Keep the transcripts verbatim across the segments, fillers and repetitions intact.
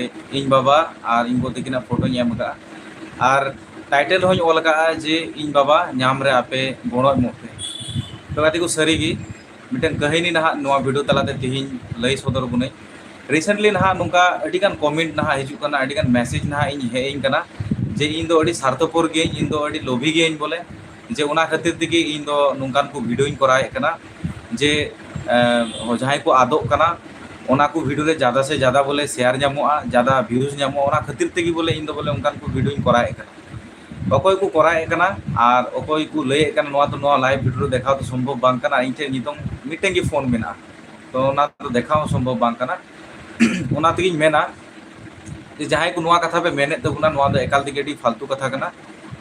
ᱤᱧ ᱵᱟᱵᱟ ᱟᱨ ᱤᱧ ᱜᱚ ᱛᱟᱹᱠᱤᱱᱟᱜ ᱯᱷᱳᱴᱳᱧ ᱮᱢ ᱟᱠᱟᱫᱼᱟ᱾ ᱟᱨ ᱴᱟᱭᱴᱮᱞ ᱦᱚᱸᱧ ᱚᱞ ᱟᱠᱟᱫᱼᱟ ᱡᱮ ᱤᱧ ᱵᱟᱵᱟ ᱧᱟᱢ ᱨᱮ ᱟᱯᱮ ᱜᱚᱲᱚ ᱮᱢᱚᱜ ᱯᱮ᱾ ᱛᱚ ᱜᱟᱛᱮ ᱠᱚ, ᱥᱟᱹᱨᱤᱜᱮ ᱢᱤᱫᱴᱟᱝ ᱠᱟᱹᱦᱱᱤ ᱱᱟᱦᱟᱜ ᱱᱚᱣᱟ ᱵᱷᱤᱰᱤᱭᱳ ᱛᱟᱞᱟᱛᱮ ᱛᱮᱦᱮᱧ ᱞᱟᱹᱭ ᱥᱚᱫᱚᱨ ᱵᱚᱱᱟᱹᱧ᱾ ᱨᱤᱥᱮᱱᱴᱞᱤ ᱱᱟᱦᱟᱜ ᱱᱚᱝᱠᱟ ᱟᱹᱰᱤᱜᱟᱱ ᱠᱚᱢᱮᱱᱴ ᱱᱟᱦᱟᱜ ᱦᱤᱡᱩᱜ ᱠᱟᱱᱟ, ᱟᱹᱰᱤᱜᱟᱱ ᱢᱮᱥᱮᱡᱽ ᱱᱟᱦᱟᱜ ᱤᱧ ᱦᱮᱡ ᱟᱹᱧ ᱠᱟᱱᱟ ᱡᱮ ᱤᱧ ᱫᱚ ᱟᱹᱰᱤ ᱥᱟᱨᱛᱷᱚᱯᱚᱨ ᱜᱤᱭᱟᱹᱧ, ᱤᱧ ᱫᱚ ᱟᱹᱰᱤ ᱞᱳᱵᱷᱤ ᱜᱤᱭᱟᱹᱧ ᱵᱚᱞᱮ, ᱡᱮ ᱚᱱᱟ ᱠᱷᱟᱹᱛᱤᱨ ᱛᱮᱜᱮ ᱤᱧ ᱫᱚ ᱱᱚᱝᱠᱟᱱ ᱠᱚ ᱵᱷᱤᱰᱤᱭᱳᱧ ᱠᱚᱨᱟᱣᱮᱫ ᱠᱟᱱᱟ ᱡᱮ ᱮᱸ, ᱡᱟᱦᱟᱸᱭ ᱠᱚ ᱟᱫᱚᱜ ᱠᱟᱱᱟ ᱚᱱᱟ ᱠᱚ ᱵᱷᱤᱰᱤᱭᱳ ᱨᱮ ᱡᱟᱫᱟ ᱥᱮ ᱡᱟᱫᱟ ᱵᱚᱞᱮ ᱥᱮᱭᱟᱨ ᱧᱟᱢᱚᱜᱼᱟ, ᱡᱟᱫᱟ ᱵᱷᱤᱭᱩᱡᱽ ᱧᱟᱢᱚᱜᱼᱟ, ᱚᱱᱟ ᱠᱷᱟᱹᱛᱤᱨ ᱛᱮᱜᱮ ᱵᱚᱞᱮ ᱤᱧ ᱫᱚ ᱵᱚᱞᱮ ᱚᱱᱠᱟᱱ ᱠᱚ ᱵᱷᱤᱰᱤᱭᱳᱧ ᱠᱚᱨᱟᱣᱮᱫ ᱠᱟᱱᱟ᱾ ᱚᱠᱚᱭ ᱠᱚ ᱠᱚᱨᱟᱣᱮᱫ ᱠᱟᱱᱟ ᱟᱨ ᱚᱠᱚᱭ ᱠᱚ ᱞᱟᱹᱭᱮᱫ ᱠᱟᱱᱟ ᱱᱚᱣᱟ ᱫᱚ ᱱᱚᱣᱟ ᱞᱟᱭᱤᱵᱷ ᱵᱷᱤᱰᱤᱭᱳ ᱨᱮ ᱫᱮᱠᱷᱟᱣ ᱫᱚ ᱥᱚᱢᱵᱷᱚᱵ ᱵᱟᱝ ᱠᱟᱱᱟ, ᱤᱧ ᱴᱷᱮᱱ ᱱᱤᱛᱚᱝ ᱢᱤᱫᱴᱮᱱ ᱜᱮ ᱯᱷᱳᱱ ᱢᱮᱱᱟᱜᱼᱟ, ᱛᱚ ᱚᱱᱟ ᱫᱚ ᱫᱮᱠᱷᱟᱣ ᱦᱚᱸ ᱥᱚᱢᱵᱷᱚᱵ ᱵᱟᱝ ᱠᱟᱱᱟ᱾ ᱚᱱᱟ ᱛᱮᱜᱮᱧ ᱢᱮᱱᱟ ᱡᱮ ᱡᱟᱦᱟᱸᱭ ᱠᱚ ᱱᱚᱣᱟ ᱠᱟᱛᱷᱟ ᱯᱮ ᱢᱮᱱᱮᱫ ᱛᱟᱵᱚᱱᱟ, ᱱᱚᱣᱟ ᱫᱚ ᱮᱠᱟᱞ ᱛᱮᱜᱮ ᱟᱹᱰᱤ ᱯᱷᱟᱞᱛᱩ ᱠᱟᱛᱷᱟ ᱠᱟᱱᱟ᱾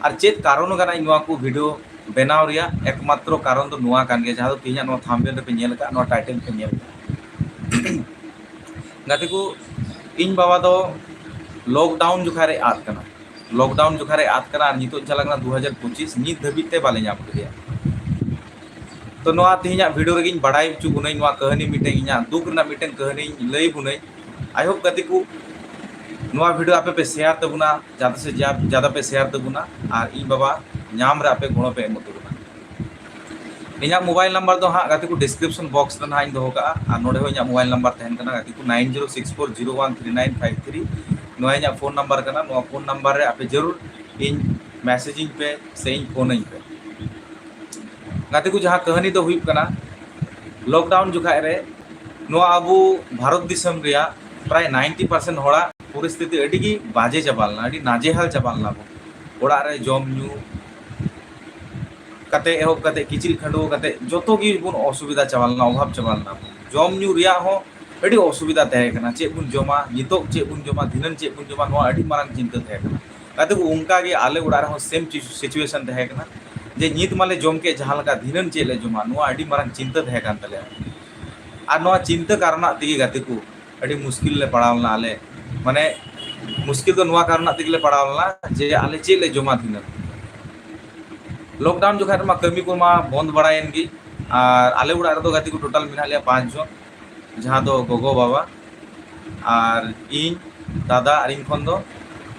ᱟᱨ ᱪᱮᱫ ᱠᱟᱨᱚᱱ ᱠᱟᱱᱟ ᱤᱧ ᱱᱚᱣᱟ ᱠᱚ ᱵᱷᱤᱰᱤᱭᱳ ᱵᱮᱱᱟᱣ ᱨᱮᱭᱟᱜ ᱮᱠᱢᱟᱛᱨᱚ ᱠᱟᱨᱚᱱ ᱫᱚ ᱱᱚᱣᱟ ᱠᱟᱱ ᱜᱮᱭᱟ, ᱡᱟᱦᱟᱸ ᱫᱚ ᱛᱮᱦᱮᱧᱟᱜ ᱱᱚᱣᱟ ᱛᱷᱟᱢᱵᱱᱮᱞ ᱨᱮᱯᱮ ᱧᱮᱞ ᱟᱠᱟᱫ, ᱱᱚᱣᱟ ᱴᱟᱭᱴᱮᱞ ᱯᱮ ᱧᱮᱞ ᱟᱠᱟᱫ᱾ ᱜᱟᱛᱮ ᱠᱚ, ᱤᱧ ᱵᱟᱵᱟ ᱫᱚ ᱞᱚᱠᱰᱟᱣᱩᱱ ᱡᱚᱠᱷᱟ ᱨᱮ ᱟᱫ ᱠᱟᱱᱟ, ᱞᱚᱠᱰᱟᱣᱩᱱ ᱡᱚᱠᱷᱟ ᱨᱮ ᱟᱫ ᱠᱟᱱᱟ ᱟᱨ ᱱᱤᱛᱚᱜ ᱪᱟᱞᱟᱜ ᱠᱟᱱᱟ ᱫᱩ ᱦᱟᱡᱟᱨ ᱯᱚᱸᱪᱤᱥ, ᱱᱤᱛ ᱫᱷᱟᱹᱵᱤᱡ ᱛᱮ ᱵᱟᱞᱮ ᱧᱟᱢ ᱠᱮᱫᱮᱭᱟ᱾ ᱛᱚ ᱱᱚᱣᱟ ᱛᱮᱦᱮᱧᱟᱜ ᱵᱷᱤᱰᱤᱭᱳ ᱨᱮᱜᱮᱧ ᱵᱟᱲᱟᱭ ᱦᱚᱪᱚ ᱵᱚᱱᱟᱹᱧ, ᱱᱚᱣᱟ ᱠᱟᱹᱦᱱᱤ ᱢᱤᱫᱴᱮᱱ, ᱤᱧᱟᱹᱜ ᱫᱩᱠ ᱨᱮᱱᱟᱜ ᱢᱤᱫᱴᱮᱱ ᱠᱟᱹᱦᱱᱤᱧ ᱞᱟᱹᱭ ᱵᱚᱱᱟᱹᱧ᱾ ᱟᱭ ᱦᱳᱯ ᱜᱟᱛᱮ ᱠᱚ, ᱱᱚᱣᱟ ᱵᱷᱤᱰᱤᱭᱳ ᱟᱯᱮ ᱯᱮ ᱥᱮᱭᱟᱨ ᱛᱟᱵᱚᱱᱟ, ᱡᱟᱫᱟ ᱥᱮ ᱡᱟ-, ᱡᱟᱫᱟ ᱯᱮ ᱥᱮᱭᱟᱨ ᱛᱟᱵᱚᱱᱟ ᱟᱨ ᱤᱧ ᱵᱟᱵᱟ ᱧᱟᱢ ᱨᱮ ᱟᱯᱮ ᱜᱚᱲᱚ ᱯᱮ ᱮᱢᱚᱜ ᱛᱟᱵᱚᱱᱟ᱾ ᱤᱧᱟᱹᱜ ᱢᱳᱵᱟᱭᱤᱞ ᱱᱟᱢᱵᱟᱨ ᱫᱚ ᱦᱟᱸᱜ ᱜᱟᱛᱮ ᱠᱚ ᱰᱤᱥᱠᱨᱤᱯᱥᱚᱱ ᱵᱚᱠᱥ ᱨᱮ ᱱᱟᱦᱟᱜ ᱤᱧ ᱫᱚᱦᱚ ᱠᱟᱜᱼᱟ, ᱟᱨ ᱱᱚᱰᱮ ᱦᱚᱸ ᱤᱧᱟᱹᱜ ᱢᱳᱵᱟᱭᱤᱞ ᱱᱟᱢᱵᱟᱨ ᱛᱟᱦᱮᱱ ᱠᱟᱱᱟ ᱜᱟᱛᱮ ᱠᱚ, nine zero six four zero one three nine five three. ᱱᱚᱣᱟ ᱤᱧᱟᱹᱜ ᱯᱷᱳᱱ ᱱᱟᱢᱵᱟᱨ ᱠᱟᱱᱟ, ᱱᱚᱣᱟ ᱯᱷᱳᱱ ᱱᱟᱢᱵᱟᱨ ᱨᱮ ᱟᱯᱮ ᱡᱟᱹᱨᱩᱲ ᱤᱧ ᱢᱮᱥᱮᱡᱽ ᱤᱧ ᱯᱮ ᱥᱮ ᱤᱧ ᱯᱷᱳᱱ ᱟᱹᱧ ᱯᱮ᱾ ᱜᱟᱛᱮ ᱠᱚ, ᱡᱟᱦᱟᱸ ᱠᱟᱹᱦᱱᱤ ᱫᱚ ᱦᱩᱭᱩᱜ ᱠᱟᱱᱟ, ᱞᱚᱠᱰᱟᱣᱩᱱ ᱡᱚᱠᱷᱟᱡ ᱨᱮ ᱱᱚᱣᱟ ᱟᱵᱚ ᱵᱷᱟᱨᱚᱛ ᱫᱤᱥᱚᱢ ᱨᱮᱭᱟᱜ ᱯᱨᱟᱭ ᱱᱟᱭᱤᱱᱴᱤ ᱯᱟᱨᱥᱮᱱᱴ ᱦᱚᱲᱟᱜ ᱯᱚᱨᱤᱥᱛᱷᱤᱛᱤ ᱟᱹᱰᱤ ᱜᱮ ᱵᱟᱡᱮ ᱪᱟᱵᱟ ᱞᱮᱱᱟ, ᱟᱹᱰᱤ ᱱᱟᱡᱮᱦᱟᱞ ᱪᱟᱵᱟ ᱞᱮᱱᱟ ᱵᱚᱱ᱾ ᱚᱲᱟᱜ ᱨᱮ ᱡᱚᱢ ᱧᱩ ᱠᱟᱛᱮ ᱮᱦᱚᱵ ᱠᱟᱛᱮ ᱠᱤᱪᱨᱤᱡ ᱠᱷᱟᱹᱰᱩᱣᱟᱹ ᱠᱟᱛᱮ ᱡᱚᱛᱚ ᱜᱮ ᱵᱚᱱ ᱚᱥᱩᱵᱤᱫᱷᱟ ᱪᱟᱵᱟ ᱞᱮᱱᱟ, ᱚᱵᱷᱟᱵ ᱪᱟᱵᱟ ᱞᱮᱱᱟ ᱵᱚᱱ᱾ ᱡᱚᱢ ᱧᱩ ᱨᱮᱭᱟᱜ ᱦᱚᱸ ᱟᱹᱰᱤ ᱚᱥᱩᱵᱤᱫᱷᱟ ᱛᱟᱦᱮᱸ ᱠᱟᱱᱟ, ᱪᱮᱫ ᱵᱚᱱ ᱡᱚᱢᱟ, ᱱᱤᱛᱚᱜ ᱪᱮᱫ ᱵᱚᱱ ᱡᱚᱢᱟ, ᱫᱷᱤᱱᱟᱹᱱ ᱪᱮᱫ ᱵᱚᱱ ᱡᱚᱢᱟ, ᱱᱚᱣᱟ ᱟᱹᱰᱤ ᱢᱟᱨᱟᱝ ᱪᱤᱱᱛᱟᱹ ᱛᱟᱦᱮᱸ ᱠᱟᱱᱟ᱾ ᱜᱟᱛᱮ ᱠᱚ, ᱚᱱᱠᱟ ᱜᱮ ᱟᱞᱮ ᱚᱲᱟᱜ ᱨᱮᱦᱚᱸ ᱥᱮᱢ ᱥᱤᱪᱩᱭᱮᱥᱚᱱ ᱛᱟᱦᱮᱸ ᱠᱟᱱᱟ ᱡᱮ ᱱᱤᱛ ᱢᱟᱞᱮ ᱡᱚᱢ ᱠᱮᱫ ᱡᱟᱦᱟᱸ ᱞᱮᱠᱟ, ᱫᱷᱤᱱᱟᱹᱱ ᱪᱮᱫ ᱞᱮ ᱡᱚᱢᱟ, ᱱᱚᱣᱟ ᱟᱹᱰᱤ ᱢᱟᱨᱟᱝ ᱪᱤᱱᱛᱟᱹ ᱛᱟᱦᱮᱸ ᱠᱟᱱ ᱛᱟᱞᱮᱭᱟ᱾ ᱟᱨ ᱱᱚᱣᱟ ᱪᱤᱱᱛᱟᱹ ᱠᱟᱨᱚᱱᱟᱜ ᱛᱮᱜᱮ ᱜᱟᱛᱮ ᱠᱚ, ᱟᱹᱰᱤ ᱢᱩᱥᱠᱤᱞ ᱞᱮ ᱯᱟᱲᱟᱣ ᱞᱮᱱᱟ ᱟᱞᱮ᱾ ᱢᱟᱱᱮ, ᱢᱩᱥᱠᱤᱞ ᱫᱚ ᱱᱚᱣᱟ ᱠᱟᱨᱚᱱᱟᱜ ᱛᱮᱜᱮ ᱞᱮ ᱯᱟᱲᱟᱣ ᱞᱮᱱᱟ ᱡᱮ ᱟᱞᱮ ᱪᱮᱫ ᱞᱮ ᱡᱚᱢᱟ ᱫᱷᱤᱱᱟᱹᱱ᱾ ᱞᱚᱠᱰᱟᱣᱩᱱ ᱡᱚᱠᱷᱟᱡ ᱨᱮᱢᱟ ᱠᱟᱹᱢᱤ ᱠᱚᱢᱟ ᱵᱚᱱᱫ ᱵᱟᱲᱟᱭᱮᱱ ᱜᱮ᱾ ᱟᱨ ᱟᱞᱮ ᱚᱲᱟᱜ ᱨᱮᱫᱚ ᱜᱟᱛᱮ ᱠᱚ ᱴᱳᱴᱟᱞ ᱢᱮᱱᱟᱜ ᱞᱮᱭᱟ ᱯᱟᱸᱪ ᱡᱚᱱ, ᱡᱟᱦᱟᱸ ᱫᱚ ᱜᱚᱜᱚ, ᱵᱟᱵᱟ ᱟᱨ ᱤᱧ ᱫᱟᱫᱟ ᱟᱨ ᱤᱧ ᱠᱷᱚᱱ ᱫᱚ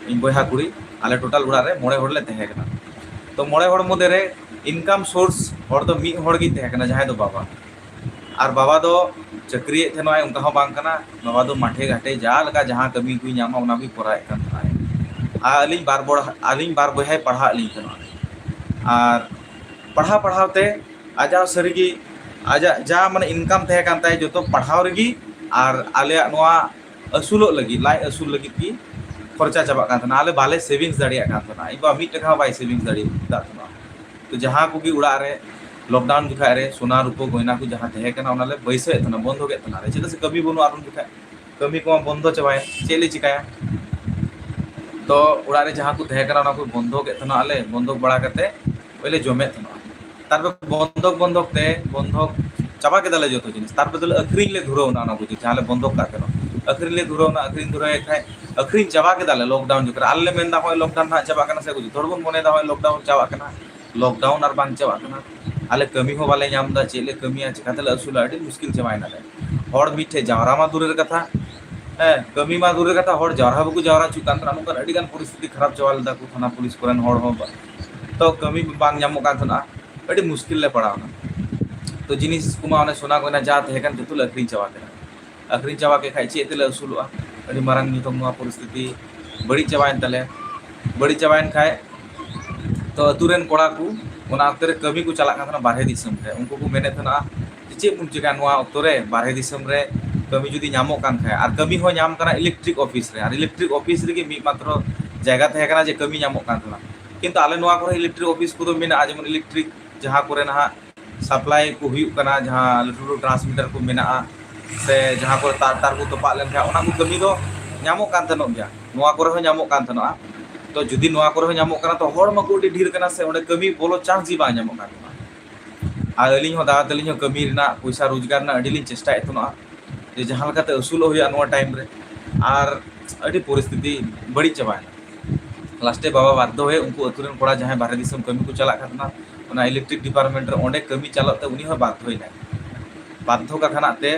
ᱤᱧ ᱵᱚᱭᱦᱟ ᱠᱩᱲᱤ, ᱟᱞᱮ ᱴᱳᱴᱟᱞ ᱚᱲᱟᱜ ᱨᱮ ᱢᱚᱬᱮ ᱦᱚᱲ ᱞᱮ ᱛᱟᱦᱮᱸ ᱠᱟᱱᱟ᱾ ᱛᱚ ᱢᱚᱬᱮ ᱦᱚᱲ ᱢᱚᱫᱽᱫᱷᱮ ᱨᱮ ᱤᱱᱠᱟᱢ ᱥᱳᱨᱥ ᱦᱚᱲ ᱫᱚ ᱢᱤᱫ ᱦᱚᱲ ᱜᱮ ᱛᱟᱦᱮᱸ ᱠᱟᱱᱟ, ᱡᱟᱦᱟᱸᱭ ᱫᱚ ᱵᱟᱵᱟ᱾ ᱟᱨ ᱵᱟᱵᱟ ᱫᱚ ᱪᱟᱹᱠᱨᱤᱭᱮᱫ ᱛᱟᱦᱮᱱᱟᱭ, ᱚᱱᱠᱟ ᱦᱚᱸ ᱵᱟᱝ ᱠᱟᱱᱟ᱾ ᱵᱟᱵᱟ ᱫᱚ ᱢᱟᱴᱷᱮ ᱜᱷᱟᱴᱮ ᱡᱟ ᱞᱮᱠᱟ ᱡᱟᱦᱟᱸ ᱠᱟᱹᱢᱤ ᱠᱚᱭ ᱧᱟᱢᱟ, ᱚᱱᱟ ᱠᱚᱭ ᱠᱚᱨᱟᱣᱮᱫ ᱠᱟᱱ ᱛᱟᱦᱮᱱᱟᱭ᱾ ᱟᱨ ᱟᱹᱞᱤᱧ ᱵᱟᱨ ᱵᱚᱲ-, ᱟᱹᱞᱤᱧ ᱵᱟᱨ ᱵᱚᱭᱦᱟᱭ ᱯᱟᱲᱦᱟᱣᱮᱫ ᱞᱤᱧ ᱛᱟᱦᱮᱱᱟ᱾ ᱟᱨ ᱯᱟᱲᱦᱟᱣ ᱯᱟᱲᱦᱟᱣ ᱛᱮ ᱟᱡᱟᱜ ᱥᱟᱹᱨᱤᱜᱮ ᱟᱡᱟᱜ ᱡᱟ ᱢᱟᱱᱮ ᱤᱱᱠᱟᱢ ᱛᱟᱦᱮᱸ ᱠᱟᱱ ᱛᱟᱭ, ᱡᱚᱛᱚ ᱯᱟᱲᱦᱟᱣ ᱨᱮᱜᱮ ᱟᱨ ᱟᱞᱮᱭᱟᱜ ᱱᱚᱣᱟ ᱟᱹᱥᱩᱞᱚᱜ ᱞᱟᱹᱜᱤᱫ, ᱞᱟᱡ ᱟᱹᱥᱩᱞ ᱞᱟᱹᱜᱤᱫ ᱜᱮ ᱠᱷᱚᱨᱪᱟ ᱪᱟᱵᱟᱜ ᱠᱟᱱ ᱛᱟᱦᱮᱱᱟ᱾ ᱟᱞᱮ ᱵᱟᱞᱮ ᱥᱮᱵᱷᱤᱝᱥ ᱫᱟᱲᱮᱭᱟᱜ ᱠᱟᱱ ᱛᱟᱦᱮᱱᱟ᱾ ᱤᱧ ᱵᱟ ᱢᱤᱫ ᱴᱟᱠᱟ ᱦᱚᱸ ᱵᱟᱭ ᱥᱮᱵᱷᱤᱝᱥ ᱫᱟᱲᱮᱭᱟᱜ ᱛᱟᱦᱮᱱᱟ᱾ ᱛᱚ ᱡᱟᱦᱟᱸ ᱠᱚᱜᱮ ᱚᱲᱟᱜ ᱨᱮ ᱞᱚᱠᱰᱟᱣᱩᱱ ᱡᱚᱠᱷᱟᱡ ᱨᱮ ᱥᱚᱱᱟ ᱨᱩᱯᱟᱹ ᱜᱚᱭᱱᱟ ᱠᱚ ᱡᱟᱦᱟᱸ ᱛᱟᱦᱮᱸ ᱠᱟᱱᱟ, ᱚᱱᱟ ᱞᱮ ᱵᱟᱹᱭᱥᱟᱹᱣᱮᱫ ᱛᱟᱦᱮᱱᱟ, ᱵᱚᱱᱫᱷᱚᱠᱮᱫ ᱛᱟᱦᱮᱱᱟ ᱞᱮ, ᱪᱮᱫᱟᱜ ᱥᱮ ᱠᱟᱹᱢᱤ ᱵᱟᱹᱱᱩᱜᱼᱟ ᱟᱨ ᱩᱱ ᱡᱚᱠᱷᱟᱡ᱾ ᱠᱟᱹᱢᱤ ᱠᱚᱢᱟ ᱵᱚᱱᱫᱚ ᱪᱟᱵᱟᱭᱮᱱ, ᱪᱮᱫ ᱞᱮ ᱪᱤᱠᱟᱹᱭᱟ? ᱛᱚ ᱚᱲᱟᱜ ᱨᱮ ᱡᱟᱦᱟᱸ ᱠᱚ ᱛᱟᱦᱮᱸ ᱠᱟᱱᱟ, ᱚᱱᱟ ᱠᱚ ᱵᱚᱱᱫᱚ ᱠᱮᱫ ᱛᱟᱦᱮᱱᱟ ᱟᱞᱮ᱾ ᱵᱚᱱᱫᱚ ᱵᱟᱲᱟ ᱠᱟᱛᱮ ᱳᱭ ᱞᱮ ᱡᱚᱢᱮᱫ ᱛᱟᱦᱮᱱᱟ᱾ ᱛᱟᱨᱯᱚᱨ ᱵᱚᱱᱫᱚᱠ ᱵᱚᱱᱫᱚᱠ ᱛᱮ ᱵᱚᱱᱫᱚᱠ ᱪᱟᱵᱟ ᱠᱮᱫᱟᱞᱮ ᱡᱚᱛᱚ ᱡᱤᱱᱤᱥ᱾ ᱛᱟᱨᱯᱚᱨ ᱫᱚᱞᱮ ᱟᱹᱠᱷᱨᱤᱧ ᱞᱮ ᱫᱷᱩᱨᱟᱹᱣ ᱮᱱᱟ, ᱚᱱᱟ ᱠᱚ ᱡᱟᱦᱟᱸ ᱞᱮ ᱵᱚᱱᱫᱚᱠ ᱠᱟᱜ ᱛᱟᱦᱮᱱᱟ, ᱟᱹᱠᱷᱨᱤᱧ ᱞᱮ ᱫᱷᱩᱨᱟᱹᱣ ᱮᱱᱟ᱾ ᱟᱹᱠᱷᱨᱤᱧ ᱫᱷᱩᱨᱟᱹᱣ ᱮᱱ ᱠᱷᱟᱡ ᱟᱹᱠᱷᱨᱤᱧ ᱪᱟᱵᱟ ᱠᱮᱫᱟᱞᱮ ᱞᱚᱠᱰᱟᱣᱩᱱ ᱡᱚᱠᱷᱚᱱ᱾ ᱟᱞᱮ ᱞᱮ ᱢᱮᱱᱫᱟ ᱦᱳᱭ ᱞᱚᱠᱰᱟᱣᱩᱱ ᱦᱟᱸᱜ ᱪᱟᱵᱟᱜ ᱠᱟᱱᱟ, ᱥᱮ ᱡᱚᱛᱚ ᱦᱚᱲ ᱵᱚᱱ ᱢᱚᱱᱮᱭᱮᱫᱟ ᱦᱳᱭ ᱞᱚᱠᱰᱟᱣᱩᱱ ᱪᱟᱵᱟᱜ ᱠᱟᱱᱟ, ᱞᱚᱠᱰᱟᱣᱩᱱ ᱟᱨ ᱵᱟᱝ ᱪᱟᱵᱟᱜ ᱠᱟᱱᱟ᱾ ᱟᱞᱮ ᱠᱟᱹᱢᱤ ᱦᱚᱸ ᱵᱟᱞᱮ ᱧᱟᱢ ᱮᱫᱟ, ᱪᱮᱫ ᱞᱮ ᱠᱟᱹᱢᱤᱭᱟ, ᱪᱤᱠᱟᱹᱛᱮᱞᱮ ᱟᱹᱥᱩᱞᱟ? ᱟᱹᱰᱤ ᱢᱩᱥᱠᱤᱞ ᱪᱟᱵᱟᱭᱮᱱᱟᱞᱮ᱾ ᱦᱚᱲ ᱢᱤᱫ ᱴᱷᱮᱡ ᱡᱟᱣᱨᱟ ᱢᱟ ᱫᱩᱨᱮᱨ ᱠᱟᱛᱷᱟ, ᱦᱮᱸ, ᱠᱟᱹᱢᱤ ᱢᱟ ᱫᱩᱨᱮᱨ ᱠᱟᱛᱷᱟ, ᱦᱚᱲ ᱡᱟᱣᱨᱟ ᱦᱚᱸ ᱵᱟᱠᱚ ᱡᱟᱣᱨᱟ ᱦᱚᱪᱚᱜ ᱠᱟᱱ ᱛᱟᱦᱮᱱᱟ᱾ ᱱᱚᱝᱠᱟᱱ ᱟᱹᱰᱤ ᱜᱟᱱ ᱯᱚᱨᱤᱥᱛᱷᱤᱛᱤ ᱠᱷᱟᱨᱟᱯ ᱪᱟᱵᱟ ᱞᱮᱫᱟ ᱠᱚ ᱛᱷᱟᱱᱟ ᱯᱩᱞᱤᱥ ᱠᱚᱨᱮᱱ ᱦᱚᱲ ᱦᱚᱸ᱾ ᱛᱚ ᱠᱟᱹᱢᱤ ᱵᱟᱝ ᱧᱟᱢᱚᱜ ᱠᱟᱱ ᱛᱟᱦᱮᱱᱟ, ᱟᱹᱰᱤ ᱢᱩᱥᱠᱤᱞ ᱞᱮ ᱯᱟᱲᱟᱣᱱᱟ᱾ ᱛᱚ ᱡᱤᱱᱤᱥ ᱠᱚᱢᱟ ᱚᱱᱮ ᱥᱚᱱᱟ ᱜᱚᱭᱱᱟ ᱡᱟ ᱛᱟᱦᱮᱸ ᱠᱟᱱ ᱡᱚᱛᱚ ᱞᱮ ᱟᱹᱠᱷᱨᱤᱧ ᱪᱟᱵᱟ ᱠᱮᱫᱟ᱾ ᱟᱹᱠᱷᱨᱤᱧ ᱪᱟᱵᱟ ᱠᱮᱫ ᱠᱷᱟᱡ ᱪᱮᱫ ᱛᱮᱞᱮ ᱟᱹᱥᱩᱞᱚᱜᱼᱟ? ᱟᱹᱰᱤ ᱢᱟᱨᱟᱝ ᱱᱤᱛᱚᱝ ᱱᱚᱣᱟ ᱯᱚᱨᱤᱥᱛᱷᱤᱛᱤ ᱵᱟᱹᱲᱤᱡ ᱪᱟᱵᱟᱭᱮᱱ ᱛᱟᱞᱮᱭᱟ᱾ ᱵᱟᱹᱲᱤᱡ ᱪᱟᱵᱟᱭᱮᱱ ᱠᱷᱟᱡ ᱛᱚ ᱟᱹᱛᱩ ᱨᱮᱱ ᱠᱚᱲᱟ ᱠᱚ ᱚᱱᱟ ᱚᱠᱛᱮ ᱨᱮ ᱠᱟᱹᱢᱤ ᱠᱚ ᱪᱟᱞᱟᱜ ᱠᱟᱱ ᱛᱟᱦᱮᱱᱟ ᱵᱟᱨᱦᱮ ᱫᱤᱥᱚᱢ ᱨᱮ᱾ ᱩᱱᱠᱩ ᱠᱚ ᱢᱮᱱᱮᱫ ᱛᱟᱦᱮᱱᱟ ᱡᱮ ᱪᱮᱫ ᱵᱚᱱ ᱪᱤᱠᱟᱹᱭᱟ ᱱᱚᱣᱟ ᱚᱠᱛᱚ ᱨᱮ, ᱵᱟᱨᱦᱮ ᱫᱤᱥᱚᱢ ᱨᱮ ᱠᱟᱹᱢᱤ ᱡᱩᱫᱤ ᱧᱟᱢᱚᱜ ᱠᱟᱱ ᱠᱷᱟᱡ᱾ ᱟᱨ ᱠᱟᱹᱢᱤ ᱦᱚᱸ ᱧᱟᱢ ᱠᱟᱱᱟ ᱤᱞᱮᱠᱴᱨᱤᱠ ᱚᱯᱷᱤᱥ ᱨᱮ, ᱟᱨ ᱤᱞᱮᱠᱴᱨᱤᱠ ᱚᱯᱷᱤᱥ ᱨᱮᱜᱮ ᱢᱤᱫ ᱢᱟᱛᱨᱚ ᱡᱟᱭᱜᱟ ᱛᱟᱦᱮᱸ ᱠᱟᱱᱟ ᱡᱮ ᱠᱟᱹᱢᱤ ᱧᱟᱢᱚᱜ ᱠᱟᱱ ᱛᱟᱦᱮᱱᱟ᱾ ᱠᱤᱱᱛᱩ ᱟᱞᱮ ᱱᱚᱣᱟ ᱠᱚᱨᱮ ᱤᱞᱮᱠᱴᱨᱤᱠ ᱚᱯᱷᱤᱥ ᱠᱚᱫᱚ ᱢᱮᱱᱟᱜᱼᱟ, ᱡᱮᱢᱚᱱ ᱤᱞᱮᱠᱴᱨᱤᱠ ᱡᱟᱦᱟᱸ ᱠᱚᱨᱮ ᱱᱟᱦᱟᱜ ᱥᱟᱯᱞᱟᱭ ᱠᱚ ᱦᱩᱭᱩᱜ ᱠᱟᱱᱟ, ᱡᱟᱦᱟᱸ ᱞᱟᱹᱴᱩ ᱞᱟᱹᱴᱩ ᱴᱨᱟᱱᱥᱢᱤᱴᱟᱨ ᱠᱚ ᱢᱮᱱᱟᱜᱼᱟ, ᱥᱮ ᱡᱟᱦᱟᱸ ᱠᱚᱨᱮ ᱛᱟᱨ ᱛᱟᱨ ᱠᱚ ᱛᱚᱯᱟᱜ ᱞᱮᱱᱠᱷᱟᱱ ᱚᱱᱟ ᱠᱚ ᱠᱟᱹᱢᱤ ᱫᱚ ᱧᱟᱢᱚᱜ ᱠᱟᱱ ᱛᱟᱦᱮᱱᱚᱜ ᱜᱮᱭᱟ, ᱱᱚᱣᱟ ᱠᱚᱨᱮ ᱦᱚᱸ ᱧᱟᱢᱚᱜ ᱠᱟᱱ ᱛᱟᱦᱮᱱᱚᱜᱼᱟ᱾ ᱛᱚ ᱡᱩᱫᱤ ᱱᱚᱣᱟ ᱠᱚᱨᱮ ᱦᱚᱸ ᱧᱟᱢᱚᱜ ᱠᱟᱱᱟ, ᱛᱚ ᱦᱚᱲ ᱢᱟᱠᱚ ᱟᱹᱰᱤ ᱰᱷᱮᱨ ᱠᱟᱱᱟ, ᱥᱮ ᱚᱸᱰᱮ ᱠᱟᱹᱢᱤ ᱵᱚᱞᱚ ᱪᱟᱱᱥ ᱜᱮ ᱵᱟᱝ ᱧᱟᱢᱚᱜ ᱠᱟᱱ ᱛᱟᱦᱮᱱᱟ᱾ ᱟᱨ ᱟᱹᱞᱤᱧ ᱦᱚᱸ ᱫᱟᱫᱟ ᱛᱟᱹᱞᱤᱧ ᱦᱚᱸ ᱠᱟᱹᱢᱤ ᱨᱮᱱᱟᱜ ᱯᱚᱭᱥᱟ ᱨᱳᱡᱽᱜᱟᱨ ᱨᱮᱱᱟᱜ ᱟᱹᱰᱤ ᱞᱤᱧ ᱪᱮᱥᱴᱟᱭᱮᱫ ᱛᱟᱦᱮᱱᱚᱜᱼᱟ, ᱡᱮ ᱡᱟᱦᱟᱸ ᱞᱮᱠᱟᱛᱮ ᱟᱹᱥᱩᱞᱚᱜ ᱦᱩᱭᱩᱜᱼᱟ ᱱᱚᱣᱟ ᱴᱟᱭᱤᱢ ᱨᱮ᱾ ᱟᱨ ᱟᱹᱰᱤ ᱯᱚᱨᱤᱥᱛᱷᱤᱛᱤ ᱵᱟᱹᱲᱤᱡ ᱪᱟᱵᱟᱭᱮᱱᱟ᱾ ᱞᱟᱥᱴᱮ ᱵᱟᱵᱟ ᱵᱟᱫᱽᱫᱷᱚ ᱦᱚᱭᱮ ᱩᱱᱠᱩ ᱟᱹᱛᱩ ᱨᱮᱱ ᱠᱚᱲᱟ ᱡᱟᱦᱟᱸᱭ ᱵᱟᱦᱨᱮ ᱫᱤᱥᱚᱢ ᱠᱟᱹᱢᱤ ᱠᱚ ᱪᱟᱞᱟᱜ ᱠᱟᱱ ᱛᱟᱦᱮᱱᱟ, ᱚᱱᱟ ᱤᱞᱮᱠᱴᱨᱤᱠ ᱰᱤᱯᱟᱨᱴᱢᱮᱱᱴ ᱨᱮ ᱚᱸᱰᱮ ᱠᱟᱹᱢᱤ ᱪᱟᱞᱟᱜ ᱛᱮ ᱩᱱᱤ ᱦᱚᱸ ᱵᱟᱫᱽᱫᱷᱚᱭᱮᱱᱟᱭ᱾ ᱵᱟᱫᱽᱫᱷᱚ ᱠᱟᱛᱷᱟ ᱱᱟᱜ ᱛᱮ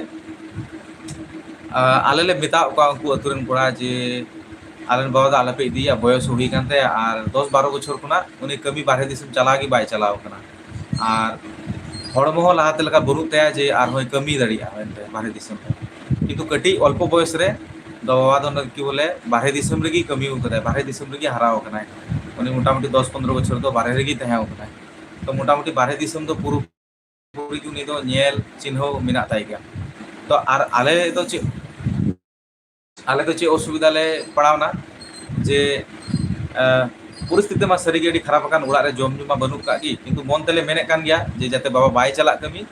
ᱟᱞᱮ ᱞᱮ ᱢᱮᱛᱟᱣᱟᱫ ᱠᱚᱣᱟ ᱩᱱᱠᱩ ᱟᱹᱛᱩ ᱨᱮᱱ ᱠᱚᱲᱟ ᱡᱮ, "ᱟᱞᱮ ᱨᱮᱱ ᱵᱟᱵᱟ ᱫᱚ ᱟᱞᱚᱯᱮ ᱤᱫᱤᱭᱟ, ᱵᱚᱭᱚᱥ ᱦᱚᱸ ᱦᱩᱭ ᱟᱠᱟᱱ ᱛᱟᱭᱟ, ᱟᱨ ᱫᱚᱥ ᱵᱟᱨᱚ ᱵᱚᱪᱷᱚᱨ ᱠᱷᱚᱱᱟᱜ ᱩᱱᱤ ᱠᱟᱹᱢᱤ ᱵᱟᱨᱦᱮ ᱫᱤᱥᱚᱢ ᱪᱟᱞᱟᱣ ᱜᱮ ᱵᱟᱭ ᱪᱟᱞᱟᱣ ᱟᱠᱟᱱᱟ, ᱟᱨ ᱦᱚᱲᱢᱚ ᱦᱚᱸ ᱞᱟᱦᱟᱛᱮ ᱞᱮᱠᱟ ᱵᱟᱹᱱᱩᱜ ᱛᱟᱭᱟ ᱡᱮ ᱟᱨᱦᱚᱸᱭ ᱠᱟᱹᱢᱤ ᱫᱟᱲᱮᱭᱟᱜᱼᱟ ᱢᱮᱱᱛᱮ ᱵᱟᱨᱦᱮ ᱫᱤᱥᱚᱢ ᱨᱮ᱾ ᱠᱤᱱᱛᱩ ᱠᱟᱹᱴᱤᱡ ᱚᱞᱯᱚ ᱵᱚᱭᱚᱥ ᱨᱮ ᱫᱚ ᱵᱟᱵᱟ ᱫᱚ ᱠᱤ ᱵᱚᱞᱮ ᱵᱟᱨᱦᱮ ᱫᱤᱥᱚᱢ ᱨᱮᱜᱮ ᱠᱟᱹᱢᱤ ᱟᱠᱟᱫᱟᱭ, ᱵᱟᱨᱦᱮ ᱫᱤᱥᱚᱢ ᱨᱮᱜᱮ ᱦᱟᱨᱟ ᱟᱠᱟᱱᱟᱭ᱾ ᱩᱱᱤ ᱢᱚᱴᱟᱢᱩᱴᱤ ᱫᱚᱥ ᱯᱚᱱᱨᱚ ᱵᱚᱪᱷᱚᱨ ᱫᱚ ᱵᱟᱨᱦᱮ ᱨᱮᱜᱮ ᱛᱟᱦᱮᱸ ᱟᱠᱟᱱᱟᱭ᱾ ᱛᱚ ᱢᱚᱴᱟᱢᱩᱴᱤ ᱵᱟᱨᱦᱮ ᱫᱤᱥᱚᱢ ᱫᱚ ᱯᱩᱨᱟᱹ ᱯᱩᱨᱟᱹ ᱩᱱᱤ ᱫᱚ ᱧᱮᱞ ᱪᱤᱱᱦᱟᱹᱣ ᱢᱮᱱᱟᱜ ᱛᱟᱭ ᱜᱮᱭᱟ᱾ ᱛᱚ ᱟᱨ ᱟᱞᱮ ᱫᱚ ᱪᱮᱫ, ᱟᱞᱮ ᱫᱚ ᱪᱮᱫ ᱚᱥᱩᱵᱤᱫᱷᱟ ᱞᱮ ᱯᱟᱲᱟᱣᱱᱟ ᱡᱮ, ᱟᱸ, ᱯᱚᱨᱤᱥᱛᱷᱤᱛᱤ ᱢᱟ ᱥᱟᱹᱨᱤᱜᱮ ᱟᱹᱰᱤ ᱠᱷᱟᱨᱟᱯ ᱟᱠᱟᱱ, ᱚᱲᱟᱜ ᱨᱮ ᱡᱚᱢ ᱧᱩ ᱢᱟ ᱵᱟᱹᱱᱩᱜ ᱠᱟᱜ ᱜᱮ, ᱠᱤᱱᱛᱩ ᱢᱚᱱ ᱛᱮᱞᱮ ᱢᱮᱱᱮᱫ ᱠᱟᱱ ᱜᱮᱭᱟ ᱡᱮ ᱡᱟᱛᱮ ᱵᱟᱵᱟ ᱵᱟᱭ ᱪᱟᱞᱟᱜ ᱠᱟᱹᱢᱤ᱾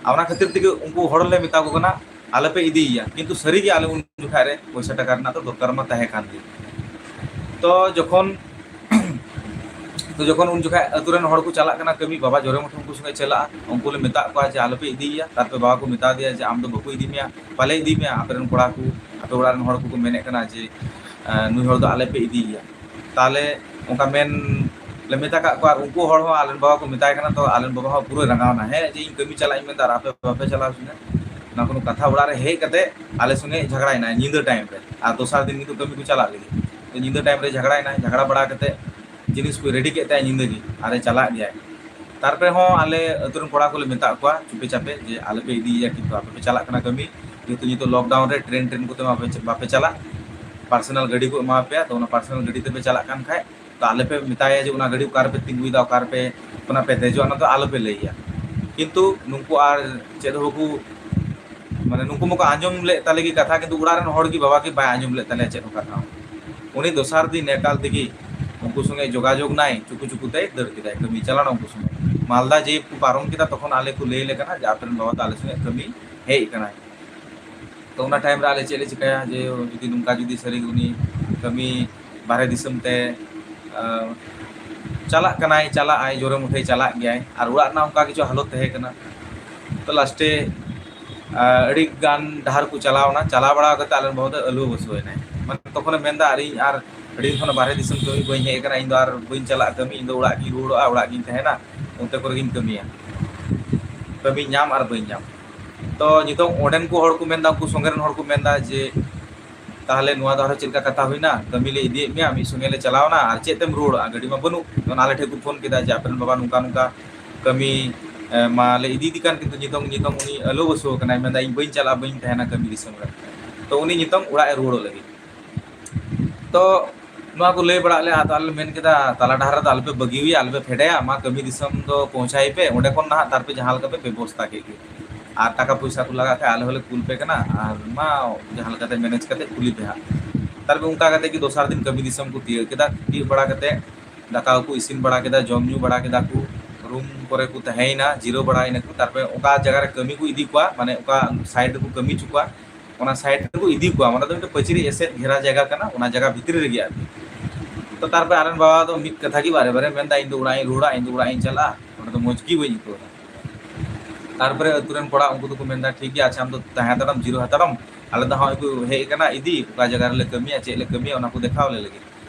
ᱟᱨ ᱚᱱᱟ ᱠᱷᱟᱹᱛᱤᱨ ᱛᱮᱜᱮ ᱩᱱᱠᱩ ᱦᱚᱲ ᱞᱮ ᱢᱮᱛᱟ ᱠᱚ ᱠᱟᱱᱟ, "ᱟᱞᱚᱯᱮ ᱤᱫᱤᱭᱮᱭᱟ", ᱠᱤᱱᱛᱩ ᱥᱟᱹᱨᱤᱜᱮ ᱟᱞᱮ ᱩᱱ ᱡᱚᱠᱷᱟᱡ ᱨᱮ ᱯᱚᱭᱥᱟ ᱴᱟᱠᱟ ᱨᱮᱱᱟᱜ ᱫᱚ ᱫᱚᱨᱠᱟᱨ ᱢᱟ ᱛᱟᱦᱮᱸ ᱠᱟᱱ ᱜᱮ᱾ ᱛᱚ ᱡᱚᱠᱷᱚᱱ ᱛᱚ ᱡᱚᱠᱷᱚᱱ ᱩᱱ ᱡᱚᱠᱷᱟᱡ ᱟᱹᱛᱩ ᱨᱮᱱ ᱦᱚᱲ ᱠᱚ ᱪᱟᱞᱟᱜ ᱠᱟᱱᱟ ᱠᱟᱹᱢᱤ, ᱵᱟᱵᱟ ᱡᱚᱨᱮ ᱢᱚᱴᱷᱮ ᱩᱱᱠᱩ ᱥᱚᱸᱜᱮ ᱪᱟᱞᱟᱜᱼᱟ, ᱩᱱᱠᱩ ᱞᱮ ᱢᱮᱛᱟᱜ ᱠᱚᱣᱟ ᱡᱮ, "ᱟᱞᱚᱯᱮ ᱤᱫᱤᱭᱮᱭᱟ", ᱛᱟᱨᱯᱚᱨᱮ ᱵᱟᱵᱟ ᱠᱚ ᱢᱮᱛᱟ ᱫᱮᱭᱟ ᱡᱮ, "ᱟᱢ ᱫᱚ ᱵᱟᱠᱚ ᱤᱫᱤ ᱢᱮᱭᱟ, ᱵᱟᱞᱮ ᱤᱫᱤ ᱢᱮᱭᱟ, ᱟᱯᱮ ᱨᱮᱱ ᱠᱚᱲᱟ ᱠᱚ, ᱟᱯᱮ ᱚᱲᱟᱜ ᱨᱮᱱ ᱦᱚᱲ ᱠᱚᱠᱚ ᱢᱮᱱᱮᱫ ᱠᱟᱱᱟ ᱡᱮ, ᱟᱸ, ᱱᱩᱭ ᱦᱚᱲ ᱫᱚ ᱟᱞᱮ ᱯᱮ ᱤᱫᱤᱭᱮᱭᱟ᱾" ᱛᱟᱦᱞᱮ ᱚᱱᱠᱟ ᱢᱮᱱ ᱞᱮ ᱢᱮᱛᱟ ᱠᱟᱜ ᱠᱚᱣᱟ, ᱟᱨ ᱩᱱᱠᱩ ᱦᱚᱲ ᱦᱚᱸ ᱟᱞᱮ ᱨᱮᱱ ᱵᱟᱵᱟ ᱠᱚ ᱢᱮᱛᱟᱭ ᱠᱟᱱᱟ, ᱛᱚ ᱟᱞᱮ ᱨᱮᱱ ᱵᱟᱵᱟ ᱦᱚᱸ ᱯᱩᱨᱟᱹ ᱨᱟᱸᱜᱟᱣ ᱮᱱᱟ, ᱦᱮᱸ, ᱡᱮ ᱤᱧ ᱠᱟᱹᱢᱤ ᱪᱟᱞᱟᱜ ᱤᱧ ᱢᱮᱱᱫᱟ ᱟᱨ ᱟᱯᱮ ᱵᱟᱯᱮ ᱪᱟᱞᱟᱣ ᱦᱚᱪᱚᱧᱟ, ᱚᱱᱟ ᱠᱳᱱᱳ ᱠᱟᱛᱷᱟ᱾ ᱚᱲᱟᱜ ᱨᱮ ᱦᱮᱡ ᱠᱟᱛᱮ ᱟᱞᱮ ᱥᱚᱸᱜᱮ ᱡᱷᱟᱜᱽᱲᱟᱭᱮᱱᱟᱭ ᱧᱤᱫᱟᱹ ᱴᱟᱭᱤᱢ ᱨᱮ, ᱟᱨ ᱫᱚᱥᱟᱨ ᱫᱤᱱ ᱠᱤᱱᱛᱩ ᱠᱟᱹᱢᱤ ᱠᱚ ᱪᱟᱞᱟᱜ ᱞᱟᱹᱜᱤᱫ᱾ ᱛᱚ ᱧᱤᱫᱟᱹ ᱴᱟᱭᱤᱢ ᱨᱮ ᱡᱷᱟᱜᱽᱲᱟᱭᱮᱱᱟᱭ, ᱡᱷᱟᱜᱽᱲᱟ ᱵᱟᱲᱟ ᱠᱟᱛᱮ ᱡᱤᱱᱤᱥ ᱠᱚ ᱨᱮᱰᱤ ᱠᱮᱫ ᱛᱟᱭᱟ ᱧᱤᱫᱟᱹ ᱜᱮ, ᱟᱨᱮ ᱪᱟᱞᱟᱜ ᱜᱮᱭᱟᱭ᱾ ᱛᱟᱨᱯᱚᱨᱮ ᱦᱚᱸ ᱟᱞᱮ ᱟᱹᱛᱩ ᱨᱮᱱ ᱠᱚᱲᱟ ᱠᱚᱞᱮ ᱢᱮᱛᱟᱜ ᱠᱚᱣᱟ ᱪᱩᱯᱮ ᱪᱟᱯᱮ ᱡᱮ ᱟᱞᱚᱯᱮ ᱤᱫᱤᱭᱮᱭᱟ, ᱠᱤᱱᱛᱩ ᱟᱯᱮ ᱯᱮ ᱪᱟᱞᱟᱜ ᱠᱟᱱᱟ ᱠᱟᱹᱢᱤ, ᱡᱮᱦᱮᱛᱩ ᱱᱤᱛᱚᱜ ᱞᱚᱠᱰᱟᱣᱩᱱ ᱨᱮ ᱴᱨᱮᱱ ᱴᱨᱮᱱ ᱠᱚᱛᱮ ᱢᱟ ᱵᱟᱯᱮ ᱪᱟᱞᱟᱜ, ᱯᱟᱨᱥᱚᱱᱟᱞ ᱜᱟᱹᱰᱤ ᱠᱚ ᱮᱢᱟ ᱯᱮᱭᱟ, ᱛᱚ ᱚᱱᱟ ᱯᱟᱨᱥᱚᱱᱟᱞ ᱜᱟᱹᱰᱤ ᱛᱮᱯᱮ ᱪᱟᱞᱟᱜ ᱠᱟᱱ ᱠᱷᱟᱡ ᱛᱚ ᱟᱞᱚᱯᱮ ᱢᱮᱛᱟᱭᱟ ᱡᱮ ᱚᱱᱟ ᱜᱟᱹᱰᱤ ᱚᱠᱟ ᱨᱮᱯᱮ ᱛᱤᱸᱜᱩᱭᱮᱫᱟ, ᱚᱠᱟ ᱨᱮᱯᱮ ᱠᱷᱚᱱᱟᱜ ᱯᱮ ᱫᱮᱡᱚᱜᱼᱟ, ᱚᱱᱟ ᱫᱚ ᱟᱞᱚᱯᱮ ᱞᱟᱹᱭᱟ᱾ ᱠᱤᱱᱛᱩ ᱱᱩᱠᱩ ᱟᱨ ᱪᱮᱫ ᱦᱚᱸ ᱵᱟᱠᱚ, ᱢᱟᱱᱮ ᱱᱩᱠᱩ ᱢᱟᱠᱚ ᱟᱸᱡᱚᱢ ᱞᱮᱫ ᱛᱟᱞᱮ ᱜᱮ ᱠᱟᱛᱷᱟ, ᱠᱤᱱᱛᱩ ᱚᱲᱟᱜ ᱨᱮᱱ ᱦᱚᱲ ᱜᱮ ᱵᱟᱵᱟ ᱜᱮ ᱵᱟᱭ ᱟᱸᱡᱚᱢ ᱞᱮᱫ ᱛᱟᱞᱮᱭᱟ ᱪᱮᱫ ᱦᱚᱸ ᱠᱟᱛᱷᱟ ᱦᱚᱸ᱾ ᱩᱱᱤ ᱫᱚᱥᱟᱨ ᱫᱤᱱ ᱮᱠᱟᱞ ᱛᱮᱜᱮ ᱩᱱᱠᱩ ᱥᱚᱸᱜᱮ ᱡᱳᱜᱟᱡᱳᱜᱽ ᱱᱟᱭ, ᱪᱩᱠᱩ ᱪᱩᱠᱩ ᱛᱮᱭ ᱫᱟᱹᱲ ᱠᱮᱫᱟᱭ, ᱠᱟᱹᱢᱤ ᱪᱟᱞᱟᱣᱱᱟ ᱩᱱᱠᱩ ᱥᱚᱸᱜᱮ᱾ ᱢᱟᱞᱫᱟ ᱡᱮ ᱠᱚ ᱯᱟᱨᱚᱢ ᱠᱮᱫᱟ, ᱛᱚᱠᱷᱚᱱ ᱟᱞᱮ ᱠᱚ ᱞᱟᱹᱭ ᱟᱞᱮ ᱠᱟᱱᱟ ᱡᱮ ᱟᱯᱮ ᱨᱮᱱ ᱵᱟᱵᱟ ᱫᱚ ᱟᱞᱮ ᱥᱚᱸᱜᱮ ᱠᱟᱹᱢᱤ ᱦᱮᱡ ᱟᱠᱟᱱᱟᱭ᱾ ᱛᱚ ᱚᱱᱟ ᱴᱟᱭᱤᱢ ᱨᱮ ᱟᱞᱮ ᱪᱮᱫ ᱞᱮ ᱪᱤᱠᱟᱹᱭᱟ ᱡᱮ ᱡᱩᱫᱤ ᱱᱚᱝᱠᱟ ᱡᱩᱫᱤ ᱥᱟᱹᱨᱤ ᱜᱮ ᱩᱱᱤ ᱠᱟᱹᱢᱤ ᱵᱟᱦᱨᱮ ᱫᱤᱥᱚᱢ ᱛᱮ, ᱟᱸ, ᱪᱟᱞᱟᱜ ᱠᱟᱱᱟᱭ, ᱪᱟᱞᱟᱜ ᱟᱭ, ᱡᱳᱨᱮ ᱢᱩᱴᱷᱮ ᱪᱟᱞᱟᱜ ᱜᱮᱭᱟᱭ, ᱟᱨ ᱚᱲᱟᱜ ᱨᱮᱱᱟᱜ ᱚᱱᱠᱟ ᱠᱤᱪᱷᱩ ᱦᱟᱞᱚᱛ ᱛᱟᱦᱮᱸ ᱠᱟᱱᱟ᱾ ᱛᱚ ᱞᱟᱥᱴᱮ, ᱟᱸ, ᱟᱹᱰᱤ ᱜᱟᱱ ᱰᱟᱦᱟᱨ ᱠᱚ ᱪᱟᱞᱟᱣ ᱮᱱᱟ, ᱪᱟᱞᱟᱣ ᱵᱟᱲᱟ ᱠᱟᱛᱮ ᱟᱞᱮ ᱵᱟᱹᱦᱩ ᱫᱚ ᱟᱹᱞᱩ ᱵᱚᱥᱩ ᱮᱱᱟᱭ᱾ ᱢᱟᱱᱮ ᱛᱚᱠᱷᱚᱱᱮ ᱢᱮᱱᱫᱟ, "ᱟᱨ ᱤᱧ ᱟᱨ ᱟᱹᱰᱤ ᱫᱤᱱ ᱠᱷᱚᱱ ᱵᱟᱦᱨᱮ ᱫᱤᱥᱚᱢ ᱠᱟᱹᱢᱤ ᱵᱟᱹᱧ ᱦᱮᱡ ᱟᱠᱟᱱᱟ, ᱤᱧ ᱫᱚ ᱟᱨ ᱵᱟᱹᱧ ᱪᱟᱞᱟᱜᱼᱟ ᱠᱟᱹᱢᱤ, ᱤᱧ ᱫᱚ ᱚᱲᱟᱜ ᱜᱤᱧ ᱨᱩᱣᱟᱹᱲᱚᱜᱼᱟ, ᱚᱲᱟᱜ ᱜᱤᱧ ᱛᱟᱦᱮᱱᱟ, ᱚᱱᱛᱮ ᱠᱚᱨᱮ ᱜᱤᱧ ᱠᱟᱹᱢᱤᱭᱟ, ᱠᱟᱹᱢᱤ ᱧᱟᱢ ᱟᱨ ᱵᱟᱹᱧ ᱧᱟᱢ᱾" ᱛᱚ ᱱᱤᱛᱚᱝ ᱚᱸᱰᱮᱱ ᱠᱚ ᱦᱚᱲ ᱠᱚ ᱢᱮᱱᱫᱟ, ᱩᱱᱠᱩ ᱥᱚᱸᱜᱮ ᱨᱮᱱ ᱦᱚᱲ ᱠᱚ ᱢᱮᱱᱫᱟ ᱡᱮ, "ᱛᱟᱦᱚᱞᱮ ᱱᱚᱣᱟ ᱫᱚ ᱟᱨᱦᱚᱸ ᱪᱮᱫ ᱞᱮᱠᱟ ᱠᱟᱛᱷᱟ ᱦᱩᱭᱱᱟ? ᱠᱟᱹᱢᱤ ᱞᱮ ᱤᱫᱤᱭᱮᱫ ᱢᱮᱭᱟ, ᱢᱤᱫ ᱥᱚᱸᱜᱮ ᱞᱮ ᱪᱟᱞᱟᱣᱱᱟ, ᱟᱨ ᱪᱮᱫ ᱛᱮᱢ ᱨᱩᱣᱟᱹᱲᱚᱜᱼᱟ? ᱜᱟᱹᱰᱤ ᱢᱟ ᱵᱟᱹᱱᱩᱜ᱾ ᱛᱚ ᱟᱞᱮ ᱴᱷᱮᱱ ᱠᱚ ᱯᱷᱳᱱ ᱠᱮᱫᱟ ᱡᱮ, 'ᱟᱯᱮ ᱨᱮᱱ ᱵᱟᱵᱟ ᱱᱚᱝᱠᱟ ᱱᱚᱝᱠᱟ ᱠᱟᱹᱢᱤ, ᱮ, ᱢᱟ ᱞᱮ ᱤᱫᱤᱭᱮᱫᱮ ᱠᱟᱱ, ᱠᱤᱱᱛᱩ ᱱᱤᱛᱚᱝ, ᱱᱤᱛᱚᱝ ᱩᱱᱤ ᱟᱹᱞᱟᱹᱣ ᱟᱹᱥᱟᱹᱣ ᱠᱟᱱᱟᱭ, ᱢᱮᱱᱫᱟ ᱤᱧ ᱵᱟᱹᱧ ᱪᱟᱞᱟᱜᱼᱟ, ᱵᱟᱹᱧ ᱛᱟᱦᱮᱱᱟ ᱠᱟᱹᱢᱤ ᱫᱤᱥᱚᱢ ᱨᱮ.' ᱛᱚ ᱩᱱᱤ ᱱᱤᱛᱚᱝ ᱚᱲᱟᱜ ᱮ ᱨᱩᱣᱟᱹᱲᱚᱜ ᱞᱟᱹᱜᱤᱫ᱾ ᱛᱚ ᱱᱚᱣᱟ ᱠᱚ ᱞᱟᱹᱭ ᱵᱟᱲᱟᱜ ᱞᱮ, ᱟᱫᱚ ᱟᱞᱮ ᱞᱮ ᱢᱮᱱ ᱠᱮᱫᱟ, ᱛᱟᱞᱟ ᱰᱟᱦᱟᱨ ᱨᱮᱫᱚ ᱟᱞᱚᱯᱮ ᱵᱟᱹᱜᱤ ᱦᱩᱭᱟ, ᱟᱞᱚᱯᱮ ᱯᱷᱮᱰᱟᱭᱟ, ᱢᱟ ᱠᱟᱹᱢᱤ ᱫᱤᱥᱚᱢ ᱫᱚ ᱯᱳᱣᱪᱷᱟᱭ ᱯᱮ, ᱚᱸᱰᱮ ᱠᱷᱚᱱ ᱱᱟᱦᱟᱜ ᱛᱟᱨᱯᱮ ᱡᱟᱦᱟᱸ ᱞᱮᱠᱟ ᱯᱮ ᱵᱮᱵᱚᱥᱛᱟ ᱠᱮᱫ ᱜᱮ᱾ ᱟᱨ ᱴᱟᱠᱟ ᱯᱚᱭᱥᱟ ᱠᱚ ᱞᱟᱜᱟᱜ ᱠᱷᱟᱱ ᱟᱞᱮ ᱦᱚᱸᱞᱮ ᱠᱩᱞ ᱯᱮ ᱠᱟᱱᱟ, ᱟᱨ ᱢᱟ ᱡᱟᱦᱟᱸ ᱞᱮᱠᱟᱛᱮ ᱢᱮᱱᱮᱡᱽ ᱠᱟᱛᱮ ᱠᱩᱞᱤ ᱯᱮ ᱦᱟᱸᱜ᱾ ᱛᱟᱨᱯᱚᱨᱮ ᱚᱱᱠᱟ ᱠᱟᱛᱮ ᱜᱮ ᱫᱚᱥᱟᱨ ᱫᱤᱱ ᱠᱟᱹᱢᱤ ᱫᱤᱥᱚᱢ ᱠᱚ ᱛᱤᱭᱳᱜ ᱠᱮᱫᱟ᱾ ᱛᱤᱭᱳᱜ ᱵᱟᱲᱟ ᱠᱟᱛᱮ ᱫᱟᱠᱟ ᱠᱚ ᱤᱥᱤᱱ ᱵᱟᱲᱟ ᱠᱮᱫᱟ, ᱡᱚᱢ ᱧᱩ ᱵᱟᱲᱟ ᱠᱮᱫᱟ ᱠᱚ, ᱨᱩᱢ ᱠᱚᱨᱮ ᱠᱚ ᱛᱟᱦᱮᱸᱭᱮᱱᱟ, ᱡᱤᱨᱟᱹᱣ ᱵᱟᱲᱟᱭᱮᱱᱟ ᱠᱚ᱾ ᱛᱟᱨᱯᱚᱨᱮ ᱚᱠᱟ ᱡᱟᱭᱜᱟ ᱨᱮ ᱠᱟᱹᱢᱤ ᱠᱚ ᱤᱫᱤ ᱠᱚᱣᱟ, ᱢᱟᱱᱮ ᱚᱠᱟ ᱥᱟᱭᱤᱰ ᱨᱮᱠᱚ ᱠᱟᱹᱢᱤ ᱦᱚᱪᱚ ᱠᱚᱣᱟ, ᱚᱱᱟ ᱥᱟᱭᱤᱰ ᱨᱮᱠᱚ ᱤᱫᱤ ᱠᱚᱣᱟ᱾ ᱚᱱᱟ ᱫᱚ ᱢᱤᱫᱴᱮᱱ ᱯᱟᱹᱪᱨᱤ ᱮᱥᱮᱫ ᱜᱷᱮᱨᱟ ᱡᱟᱭᱜᱟ ᱠᱟᱱᱟ, ᱚᱱᱟ ᱡᱟᱭᱜᱟ ᱵᱷᱤᱛᱨᱤ ᱨᱮᱜᱮ ᱟᱨᱠᱤ᱾ ᱛᱚ ᱛᱟᱨᱯᱚᱨᱮ ᱟᱞᱮ ᱨᱮᱱ ᱵᱟᱵᱟ ᱫᱚ ᱢᱤᱫ ᱠᱟᱛᱷᱟ ᱜᱮ ᱵᱟᱨᱮ ᱵᱟᱨᱮ ᱢᱮᱱᱫᱟ, "ᱤᱧ ᱫᱚ ᱚᱲᱟᱜ ᱤᱧ ᱨᱩᱣᱟᱹᱲᱟ, ᱤᱧ ᱫᱚ ᱚᱲᱟᱜ ᱤᱧ ᱪᱟᱞᱟᱜᱼᱟ, ᱚᱸᱰᱮ ᱫᱚ ᱢᱚᱡᱽ ᱜᱮ ᱵᱟᱹᱧ ᱟᱹᱭᱠᱟᱹᱣ ᱮᱫᱟ᱾" ᱛᱟᱨᱯᱚᱨᱮ ᱟᱹᱛᱩ ᱨᱮᱱ ᱠᱚᱲᱟ ᱩᱱᱠᱩ ᱫᱚᱠᱚ ᱢᱮᱱᱫᱟ, "ᱴᱷᱤᱠ ᱜᱮᱭᱟ, ᱟᱪᱪᱷᱟ, ᱟᱢ ᱫᱚ ᱛᱟᱦᱮᱸ ᱦᱟᱛᱟᱲᱟᱢ, ᱡᱤᱨᱟᱹᱣ ᱦᱟᱛᱟᱲᱟᱢ, ᱟᱞᱮ ᱫᱚ ᱦᱚᱸᱜᱼᱚᱭ ᱠᱚ ᱦᱮᱡ ᱟᱠᱟᱱᱟ ᱤᱫᱤ, ᱚᱠᱟ ᱡᱟᱭᱜᱟ ᱨᱮᱞᱮ ᱠᱟᱹᱢᱤᱭᱟ, ᱪᱮᱫ ᱞᱮ ᱠᱟᱹᱢᱤᱭᱟ, ᱚᱱᱟ ᱠᱚ ᱫᱮᱠᱷᱟᱣ ᱟᱞᱮ ᱞᱟᱹᱜᱤᱫ᱾"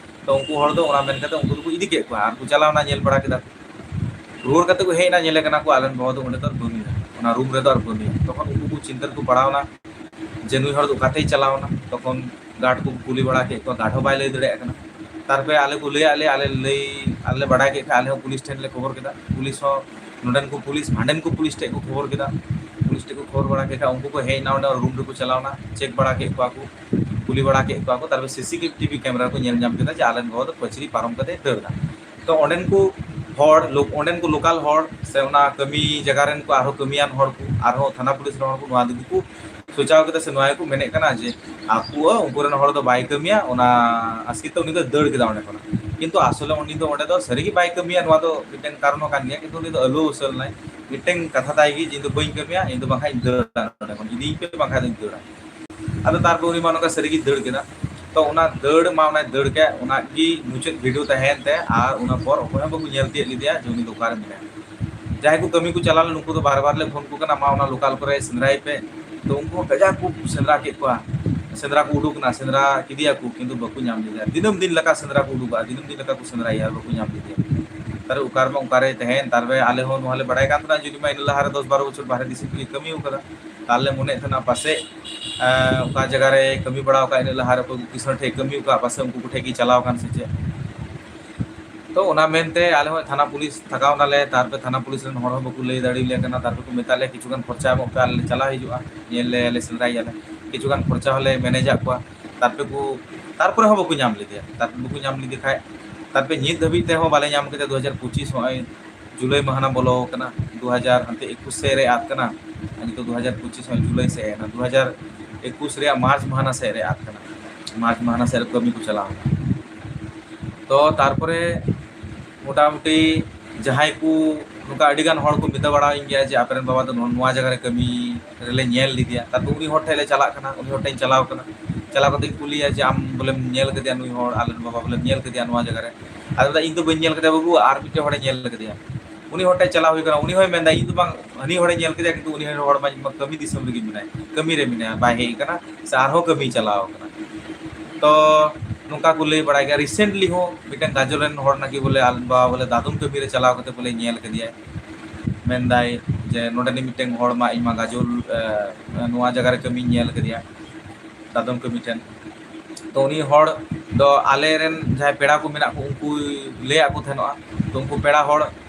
ᱛᱚ ᱩᱱᱠᱩ ᱦᱚᱲ ᱫᱚ ᱚᱱᱟ ᱢᱮᱱ ᱠᱟᱛᱮ ᱩᱱᱠᱩ ᱫᱚᱠᱚ ᱤᱫᱤ ᱠᱮᱫ ᱠᱚᱣᱟ ᱟᱨ ᱠᱚ ᱪᱟᱞᱟᱣᱱᱟ, ᱧᱮᱞ ᱵᱟᱲᱟ ᱠᱮᱫᱟ ᱠᱚ᱾ ᱨᱩᱣᱟᱹᱲ ᱠᱟᱛᱮ ᱠᱚ ᱦᱮᱡ ᱮᱱᱟ, ᱧᱮᱞᱮ ᱠᱟᱱᱟ ᱠᱚ ᱟᱞᱮ ᱨᱮᱱ ᱵᱟᱵᱟ ᱫᱚ ᱚᱸᱰᱮ ᱫᱚ ᱟᱨ ᱵᱟᱹᱱᱩᱭᱟ, ᱚᱱᱟ ᱨᱩᱢ ᱨᱮᱫᱚ ᱟᱨ ᱵᱟᱹᱱᱩᱭᱟ᱾ ᱛᱚᱠᱷᱚᱱ ᱩᱱᱠᱩ ᱠᱚ ᱪᱤᱱᱛᱟᱹ ᱨᱮᱠᱚ ᱯᱟᱲᱟᱣᱱᱟ ᱡᱮ ᱱᱩᱭ ᱦᱚᱲ ᱫᱚ ᱚᱠᱟᱛᱮᱭ ᱪᱟᱞᱟᱣᱱᱟ᱾ ᱛᱚᱠᱷᱚᱱ ᱜᱟᱨᱰ ᱠᱚ ᱠᱩᱞᱤ ᱵᱟᱲᱟ ᱠᱮᱫ ᱠᱚᱣᱟ, ᱜᱟᱨᱰ ᱦᱚᱸ ᱵᱟᱭ ᱞᱟᱹᱭ ᱫᱟᱲᱮᱭᱟᱜ ᱠᱟᱱᱟ᱾ ᱛᱟᱨᱯᱚᱨᱮ ᱟᱞᱮ ᱠᱚ ᱞᱟᱹᱭᱟᱫ ᱞᱮᱭᱟ, ᱟᱞᱮ ᱞᱟᱹᱭ, ᱟᱞᱮ ᱞᱮ ᱵᱟᱲᱟᱭ ᱠᱮᱫ ᱠᱷᱟᱱ ᱟᱞᱮ ᱦᱚᱸ ᱯᱩᱞᱤᱥ ᱴᱷᱮᱱ ᱞᱮ ᱠᱷᱚᱵᱚᱨ ᱠᱮᱫᱟ᱾ ᱯᱩᱞᱤᱥ ᱦᱚᱸ ᱱᱚᱰᱮᱱ ᱠᱚ ᱯᱩᱞᱤᱥ, ᱦᱟᱸᱰᱮᱱ ᱠᱚ ᱯᱩᱞᱤᱥ ᱴᱷᱮᱱ ᱠᱚ ᱠᱷᱚᱵᱚᱨ ᱠᱮᱫᱟ᱾ ᱯᱩᱞᱤᱥ ᱴᱷᱮᱱ ᱠᱚ ᱠᱷᱚᱵᱚᱨ ᱵᱟᱲᱟ ᱠᱮᱫ ᱠᱷᱟᱱ ᱩᱱᱠᱩ ᱠᱚ ᱦᱮᱡ ᱮᱱᱟ, ᱚᱸᱰᱮ ᱨᱩᱢ ᱨᱮᱠᱚ ᱪᱟᱞᱟᱣ ᱮᱱᱟ, ᱪᱮᱠ ᱵᱟᱲᱟ ᱠᱮᱫ ᱠᱚᱣᱟ ᱠᱚ, ᱠᱩᱞᱤ ᱵᱟᱲᱟ ᱠᱮᱫ ᱠᱚᱣᱟ ᱠᱚ᱾ ᱛᱟᱨᱯᱚᱨᱮ ᱥᱤᱥᱤᱴᱤᱵᱷᱤ ᱠᱮᱢᱮᱨᱟ ᱨᱮᱠᱚ ᱧᱮᱞ ᱧᱟᱢ ᱠᱮᱫᱟ ᱡᱮ ᱟᱞᱮ ᱨᱮᱱ ᱵᱟᱵᱟ ᱫᱚ ᱯᱟᱹᱪᱨᱤ ᱯᱟᱨᱚᱢ ᱠᱟᱛᱮ ᱫᱟᱹᱲ ᱮᱫᱟ᱾ ᱛᱚ ᱚᱸᱰᱮᱱ ᱠᱚ ᱦᱚᱲ, ᱞᱳ-, ᱚᱸᱰᱮᱱ ᱠᱚ ᱞᱳᱠᱟᱞ ᱦᱚᱲ ᱥᱮ ᱚᱱᱟ ᱠᱟᱹᱢᱤ ᱡᱟᱭᱜᱟ ᱨᱮᱱ ᱠᱚ ᱟᱨᱦᱚᱸ ᱠᱟᱹᱢᱤᱭᱟᱱ ᱦᱚᱲ ᱠᱚ, ᱟᱨᱦᱚᱸ ᱛᱷᱟᱱᱟ ᱯᱩᱞᱤᱥ ᱨᱮᱱ ᱦᱚᱲ ᱠᱚ ᱱᱚᱣᱟ ᱫᱚ ᱠᱚ ᱥᱚᱪᱟᱣ ᱠᱮᱫᱟ ᱥᱮ ᱱᱚᱣᱟ ᱜᱮᱠᱚ ᱢᱮᱱᱮᱫ ᱠᱟᱱᱟ ᱡᱮ ᱟᱠᱚ, ᱩᱱᱠᱩ ᱨᱮᱱ ᱦᱚᱲ ᱫᱚ ᱵᱟᱭ ᱠᱟᱹᱢᱤᱭᱟ, ᱚᱱᱟ ᱟᱥᱠᱮ ᱛᱮ ᱩᱱᱤ ᱫᱚ ᱫᱟᱹᱲ ᱠᱮᱫᱟ ᱚᱸᱰᱮ ᱠᱷᱚᱱᱟᱜ᱾ ᱠᱤᱱᱛᱩ ᱟᱥᱚᱞᱮ ᱩᱱᱤ ᱫᱚ ᱚᱸᱰᱮ ᱫᱚ ᱥᱟᱹᱨᱤᱜᱮ ᱵᱟᱭ ᱠᱟᱹᱢᱤᱭᱟ, ᱱᱚᱣᱟ ᱫᱚ ᱢᱤᱫᱴᱮᱱ ᱠᱟᱨᱚᱱ ᱦᱚᱸ ᱠᱟᱱ ᱜᱮᱭᱟ, ᱠᱤᱱᱛᱩ ᱩᱱᱤ ᱫᱚ ᱟᱹᱞᱩ ᱩᱥᱟᱹᱞ ᱱᱟᱭ᱾ ᱢᱤᱫᱴᱮᱱ ᱠᱟᱛᱷᱟ ᱛᱟᱭ ᱜᱮ ᱡᱮ ᱤᱧ ᱫᱚ ᱵᱟᱹᱧ ᱠᱟᱹᱢᱤᱭᱟ, ᱤᱧ ᱫᱚ ᱵᱟᱝᱠᱷᱟᱡ ᱤᱧ ᱫᱟᱹᱲᱟ ᱱᱚᱸᱰᱮ ᱠᱷᱚᱱ, ᱤᱫᱤᱭᱤᱧ ᱯᱮ ᱵᱟᱝᱠᱷᱟᱡ ᱫᱚᱧ ᱫᱟᱹᱲᱟ᱾ ᱟᱫᱚ ᱛᱟᱨᱯᱚᱨ ᱩᱱᱤ ᱢᱟ ᱱᱚᱝᱠᱟ ᱥᱟᱹᱨᱤᱜᱮ ᱫᱟᱹᱲ ᱠᱮᱫᱟ᱾ ᱛᱚ ᱚᱱᱟ ᱫᱟᱹᱲ ᱢᱟ ᱚᱱᱟᱭ ᱫᱟᱹᱲ ᱠᱮᱫ, ᱚᱱᱟ ᱜᱮ ᱢᱩᱪᱟᱹᱫ ᱵᱷᱤᱰᱤᱭᱳ ᱛᱟᱦᱮᱸᱭᱮᱱ ᱛᱟᱭᱟ, ᱟᱨ ᱚᱱᱟ ᱯᱚᱨ ᱚᱠᱚᱭ ᱦᱚᱸ ᱵᱟᱠᱚ ᱧᱮᱞ ᱛᱤᱭᱳᱜ ᱞᱮᱫᱮᱭᱟ ᱡᱮ ᱩᱱᱤ ᱫᱚ ᱚᱠᱟᱨᱮ ᱢᱮᱱᱟᱭᱟ᱾ ᱡᱟᱦᱟᱸᱭ ᱠᱚ ᱠᱟᱹᱢᱤ ᱠᱚ ᱪᱟᱞᱟᱣ ᱞᱮᱱ ᱩᱱᱠᱩ ᱫᱚ ᱵᱟᱨ ᱵᱟᱨ ᱞᱮ ᱯᱷᱳᱱ ᱟᱠᱚ ᱠᱟᱱᱟ, "ᱢᱟ ᱚᱱᱟ ᱞᱳᱠᱟᱞ ᱠᱚᱨᱮ ᱥᱮᱸᱫᱽᱨᱟᱭ ᱯᱮ", ᱛᱚ ᱩᱱᱠᱩ ᱦᱚᱸ ᱠᱟᱡᱟᱠ ᱠᱚ ᱥᱮᱸᱫᱽᱨᱟ ᱠᱮᱫ ᱠᱚᱣᱟ, ᱥᱮᱸᱫᱽᱨᱟ ᱠᱚ ᱩᱰᱩᱠ ᱮᱱᱟ, ᱥᱮᱸᱫᱽᱨᱟ ᱠᱮᱫᱮᱭᱟᱠᱚ ᱠᱤᱱᱛᱩ ᱵᱟᱠᱚ ᱧᱟᱢ ᱞᱮᱫᱮᱭᱟ᱾ ᱫᱤᱱᱟᱹᱢ ᱫᱤᱱ ᱞᱮᱠᱟ ᱥᱮᱸᱫᱽᱨᱟ ᱠᱚ ᱩᱰᱩᱠᱚᱜᱼᱟ, ᱫᱤᱱᱟᱹᱢ ᱫᱤᱱ ᱞᱮᱠᱟ ᱠᱚ ᱥᱮᱸᱫᱽᱨᱟᱭᱮᱭᱟ ᱟᱨ ᱵᱟᱠᱚ ᱧᱟᱢ ᱞᱮᱫᱮᱭᱟ᱾ ᱛᱟᱦᱞᱮ ᱚᱠᱟ ᱨᱮᱢᱟ ᱚᱠᱟᱨᱮ ᱛᱟᱦᱮᱸᱭᱮᱱ, ᱛᱟᱨᱯᱚᱨᱮ ᱟᱞᱮ ᱦᱚᱸ ᱱᱚᱣᱟ ᱞᱮ ᱵᱟᱲᱟᱭ ᱠᱟᱱ ᱛᱟᱦᱮᱱᱟ ᱡᱮ ᱩᱱᱤ ᱢᱟ ᱤᱱᱟᱹ ᱞᱟᱦᱟᱨᱮ ᱫᱚᱥ ᱵᱟᱨᱚ ᱵᱚᱪᱷᱚᱨ ᱵᱟᱦᱨᱮ ᱫᱤᱥᱚᱢ ᱨᱮᱜᱮ ᱠᱟᱹᱢᱤ ᱟᱠᱟᱫᱟ᱾ ᱟᱞᱮ ᱢᱚᱱᱮᱭᱮᱫ ᱛᱟᱦᱮᱱᱟ ᱯᱟᱥᱮᱡ ᱚᱠᱟ ᱡᱟᱭᱜᱟ ᱨᱮ ᱠᱟᱹᱢᱤ ᱵᱟᱲᱟ ᱟᱠᱟᱫ, ᱤᱱᱟᱹ ᱞᱟᱦᱟ ᱨᱮ ᱚᱠᱚᱭ ᱠᱤᱥᱟᱹᱬ ᱴᱷᱮᱱ ᱠᱟᱹᱢᱤ ᱟᱠᱟᱫ, ᱯᱟᱥᱮᱡ ᱩᱱᱠᱩ ᱠᱚᱴᱷᱮᱱ ᱜᱮ ᱪᱟᱞᱟᱣ ᱟᱠᱟᱱ ᱥᱮ ᱪᱮᱫ᱾ ᱛᱚ ᱚᱱᱟ ᱢᱮᱱᱛᱮ ᱟᱞᱮ ᱦᱚᱸ ᱛᱷᱟᱱᱟ ᱯᱩᱞᱤᱥ ᱛᱷᱟᱠᱟᱣ ᱱᱟᱞᱮ, ᱛᱟᱨᱯᱚᱨᱮ ᱛᱷᱟᱱᱟ ᱯᱩᱞᱤᱥ ᱨᱮᱱ ᱦᱚᱲ ᱦᱚᱸ ᱵᱟᱠᱚ ᱞᱟᱹᱭ ᱫᱟᱲᱮᱭᱟᱞᱮ ᱠᱟᱱᱟ, ᱛᱟᱨᱯᱚᱨᱮ ᱠᱚ ᱢᱮᱛᱟᱜ ᱞᱮᱭᱟ ᱠᱤᱪᱷᱩ ᱜᱟᱱ ᱠᱷᱚᱨᱪᱟ ᱮᱢᱚᱜ ᱯᱮ, ᱟᱞᱮ ᱞᱮ ᱪᱟᱞᱟᱣ ᱦᱤᱡᱩᱜᱼᱟ, ᱧᱮᱞ ᱞᱮᱭᱟᱞᱮ, ᱥᱮᱸᱫᱽᱨᱟᱭ ᱜᱮᱭᱟᱞᱮ, ᱠᱤᱪᱷᱩ ᱜᱟᱱ ᱠᱷᱚᱨᱪᱟ ᱦᱚᱸᱞᱮ ᱢᱮᱱᱮᱡᱟᱜ ᱠᱚᱣᱟ, ᱛᱟᱨᱯᱚᱨᱮ ᱠᱚ ᱛᱟᱨᱯᱚᱨᱮ ᱦᱚᱸ ᱵᱟᱠᱚ ᱧᱟᱢ ᱞᱮᱫᱮᱭᱟ᱾ ᱛᱟᱨᱯᱚᱨᱮ ᱵᱟᱠᱚ ᱧᱟᱢ ᱞᱮᱫᱮ ᱠᱷᱟᱡ ᱛᱟᱨᱯᱚᱨᱮ ᱱᱤᱛ ᱫᱷᱟᱹᱵᱤᱡ ᱛᱮᱦᱚᱸ ᱵᱟᱞᱮ ᱧᱟᱢ ᱠᱮᱫᱟ᱾ ᱫᱩ ᱦᱟᱡᱟᱨ ᱯᱚᱸᱪᱤᱥ ᱱᱚᱜᱼᱚᱭ ᱡᱩᱞᱟᱭ ᱢᱟᱦᱱᱟ ᱵᱚᱞᱚ ᱟᱠᱟᱱᱟ, ᱫᱩ ᱦᱟᱡᱟᱨ ᱦᱟᱱᱛᱮ ᱮᱠᱩᱥ ᱥᱮᱫ ᱨᱮ ᱟᱫ ᱠᱟᱱᱟ, ᱟᱨ ᱱᱤᱛᱚᱜ ᱫᱩ ᱦᱟᱡᱟᱨ ᱯᱚᱸᱪᱤᱥ ᱱᱚᱜᱼᱚᱭ ᱡᱩᱞᱟᱭ ᱥᱮᱫ ᱮᱱᱟ, ᱫᱩ ᱦᱟᱡᱟᱨ ᱮᱠᱩᱥ ᱨᱮᱭᱟᱜ ᱢᱟᱨᱪ ᱢᱟᱦᱱᱟ ᱥᱮᱫ ᱨᱮ ᱟᱫ ᱠᱟᱱᱟ᱾ ᱢᱟᱨᱪ ᱢᱟᱦᱱᱟ ᱥᱮᱫ ᱨᱮ ᱠᱟᱹᱢᱤ ᱠᱚ ᱪᱟᱞᱟᱣ ᱮᱱᱟ᱾ ᱛᱚ ᱛᱟᱨᱯᱚᱨᱮ ᱢᱚᱴᱟᱢᱩᱴᱤ ᱡᱟᱦᱟᱸᱭ ᱠᱚ ᱱᱚᱝᱠᱟ ᱟᱹᱰᱤ ᱜᱟᱱ ᱦᱚᱲ ᱠᱚ ᱢᱮᱛᱟ ᱵᱟᱲᱟᱣᱟᱹᱧ ᱜᱮᱭᱟ ᱡᱮ ᱟᱯᱮ ᱨᱮᱱ ᱵᱟᱵᱟ ᱫᱚ ᱱᱚᱣᱟ ᱡᱟᱭᱜᱟ ᱨᱮ ᱠᱟᱹᱢᱤ ᱨᱮᱞᱮ ᱧᱮᱞ ᱞᱮᱫᱮᱭᱟ᱾ ᱛᱟᱨᱯᱚᱨ ᱩᱱᱤ ᱦᱚᱲ ᱴᱷᱮᱱ ᱞᱮ ᱪᱟᱞᱟᱜ ᱠᱟᱱᱟ, ᱩᱱᱤ ᱦᱚᱲ ᱴᱷᱮᱱ ᱤᱧ ᱪᱟᱞᱟᱣ ᱠᱟᱱᱟ, ᱪᱟᱞᱟᱣ ᱠᱟᱛᱮᱧ ᱠᱩᱞᱤᱭᱟ ᱡᱮ ᱟᱢ ᱵᱚᱞᱮᱢ ᱧᱮᱞ ᱠᱮᱫᱮᱭᱟ ᱱᱩᱭ ᱦᱚᱲ, ᱟᱞᱮ ᱨᱮᱱ ᱵᱟᱵᱟ ᱵᱚᱞᱮᱢ ᱧᱮᱞ ᱠᱮᱫᱮᱭᱟ ᱱᱚᱣᱟ ᱡᱟᱭᱜᱟ ᱨᱮ? ᱟᱫᱚ ᱢᱮᱱᱫᱟ, ᱤᱧ ᱫᱚ ᱵᱟᱹᱧ ᱧᱮᱞ ᱠᱮᱫᱮᱭᱟ ᱵᱟᱹᱵᱩ, ᱟᱨ ᱢᱤᱫᱴᱮᱱ ᱦᱚᱲᱮ ᱧᱮᱞ ᱠᱮᱫᱮᱭᱟ᱾ ᱩᱱᱤ ᱦᱚᱲ ᱴᱷᱮᱱ ᱪᱟᱞᱟᱣ ᱦᱩᱭ ᱠᱟᱱᱟ, ᱩᱱᱤ ᱦᱚᱸᱭ ᱢᱮᱱᱫᱟ ᱤᱧ ᱫᱚ ᱵᱟᱝ, ᱦᱟᱹᱱᱤ ᱦᱚᱲᱮ ᱧᱮᱞ ᱠᱮᱫᱮᱭᱟ, ᱠᱤᱱᱛᱩ ᱩᱱᱤ ᱦᱚᱲ ᱢᱟ ᱤᱧ ᱢᱟ ᱠᱟᱹᱢᱤ ᱫᱤᱥᱚᱢ ᱨᱮᱜᱮ ᱢᱮᱱᱟᱭᱟ, ᱠᱟᱹᱢᱤ ᱨᱮ ᱢᱮᱱᱟᱭᱟ, ᱵᱟᱭ ᱦᱮᱡ ᱟᱠᱟᱱᱟ ᱥᱮ ᱟᱨᱦᱚᱸ ᱠᱟᱹᱢᱤᱭ ᱪᱟᱞᱟᱣ ᱟᱠᱟᱱᱟ᱾ ᱛᱚ ᱱᱚᱝᱠᱟ ᱠᱚ ᱞᱟᱹᱭ ᱵᱟᱲᱟᱭ ᱜᱮᱭᱟ᱾ ᱨᱤᱥᱮᱱᱴᱞᱤ ᱦᱚᱸ ᱢᱤᱫᱴᱟᱝ ᱜᱟᱡᱚᱞ ᱨᱮᱱ ᱦᱚᱲ ᱱᱟᱠᱤ ᱵᱚᱞᱮ ᱟᱞᱮ ᱵᱟᱵᱟ ᱵᱚᱞᱮ ᱫᱟᱫᱚᱱ ᱠᱟᱹᱢᱤ ᱨᱮ ᱪᱟᱞᱟᱣ ᱠᱟᱛᱮ ᱵᱚᱞᱮ ᱧᱮᱞ ᱠᱮᱫᱮᱭᱟᱭ, ᱢᱮᱱᱫᱟᱭ ᱡᱮ ᱱᱚᱰᱮᱱᱤᱡ ᱢᱤᱫᱴᱟᱝ ᱦᱚᱲ ᱢᱟ ᱤᱧ ᱢᱟ ᱜᱟᱡᱚᱞ, ᱮ, ᱱᱚᱣᱟ ᱡᱟᱭᱜᱟ ᱨᱮ ᱠᱟᱹᱢᱤᱧ ᱧᱮᱞ ᱠᱮᱫᱮᱭᱟ ᱫᱟᱫᱚᱱ ᱠᱟᱹᱢᱤ ᱴᱷᱮᱱ᱾ ᱛᱚ ᱩᱱᱤ ᱦᱚᱲ ᱫᱚ ᱟᱞᱮ ᱨᱮᱱ ᱡᱟᱦᱟᱸᱭ ᱯᱮᱲᱟ ᱠᱚ ᱢᱮᱱᱟᱜ ᱠᱚ ᱩᱱᱠᱩ ᱞᱟᱹᱭᱟᱫ ᱠᱚ ᱛᱟᱦᱮᱱᱚᱜᱼᱟ᱾ ᱛᱚ ᱩᱱᱠᱩ ᱯᱮᱲᱟ ᱦᱚᱲ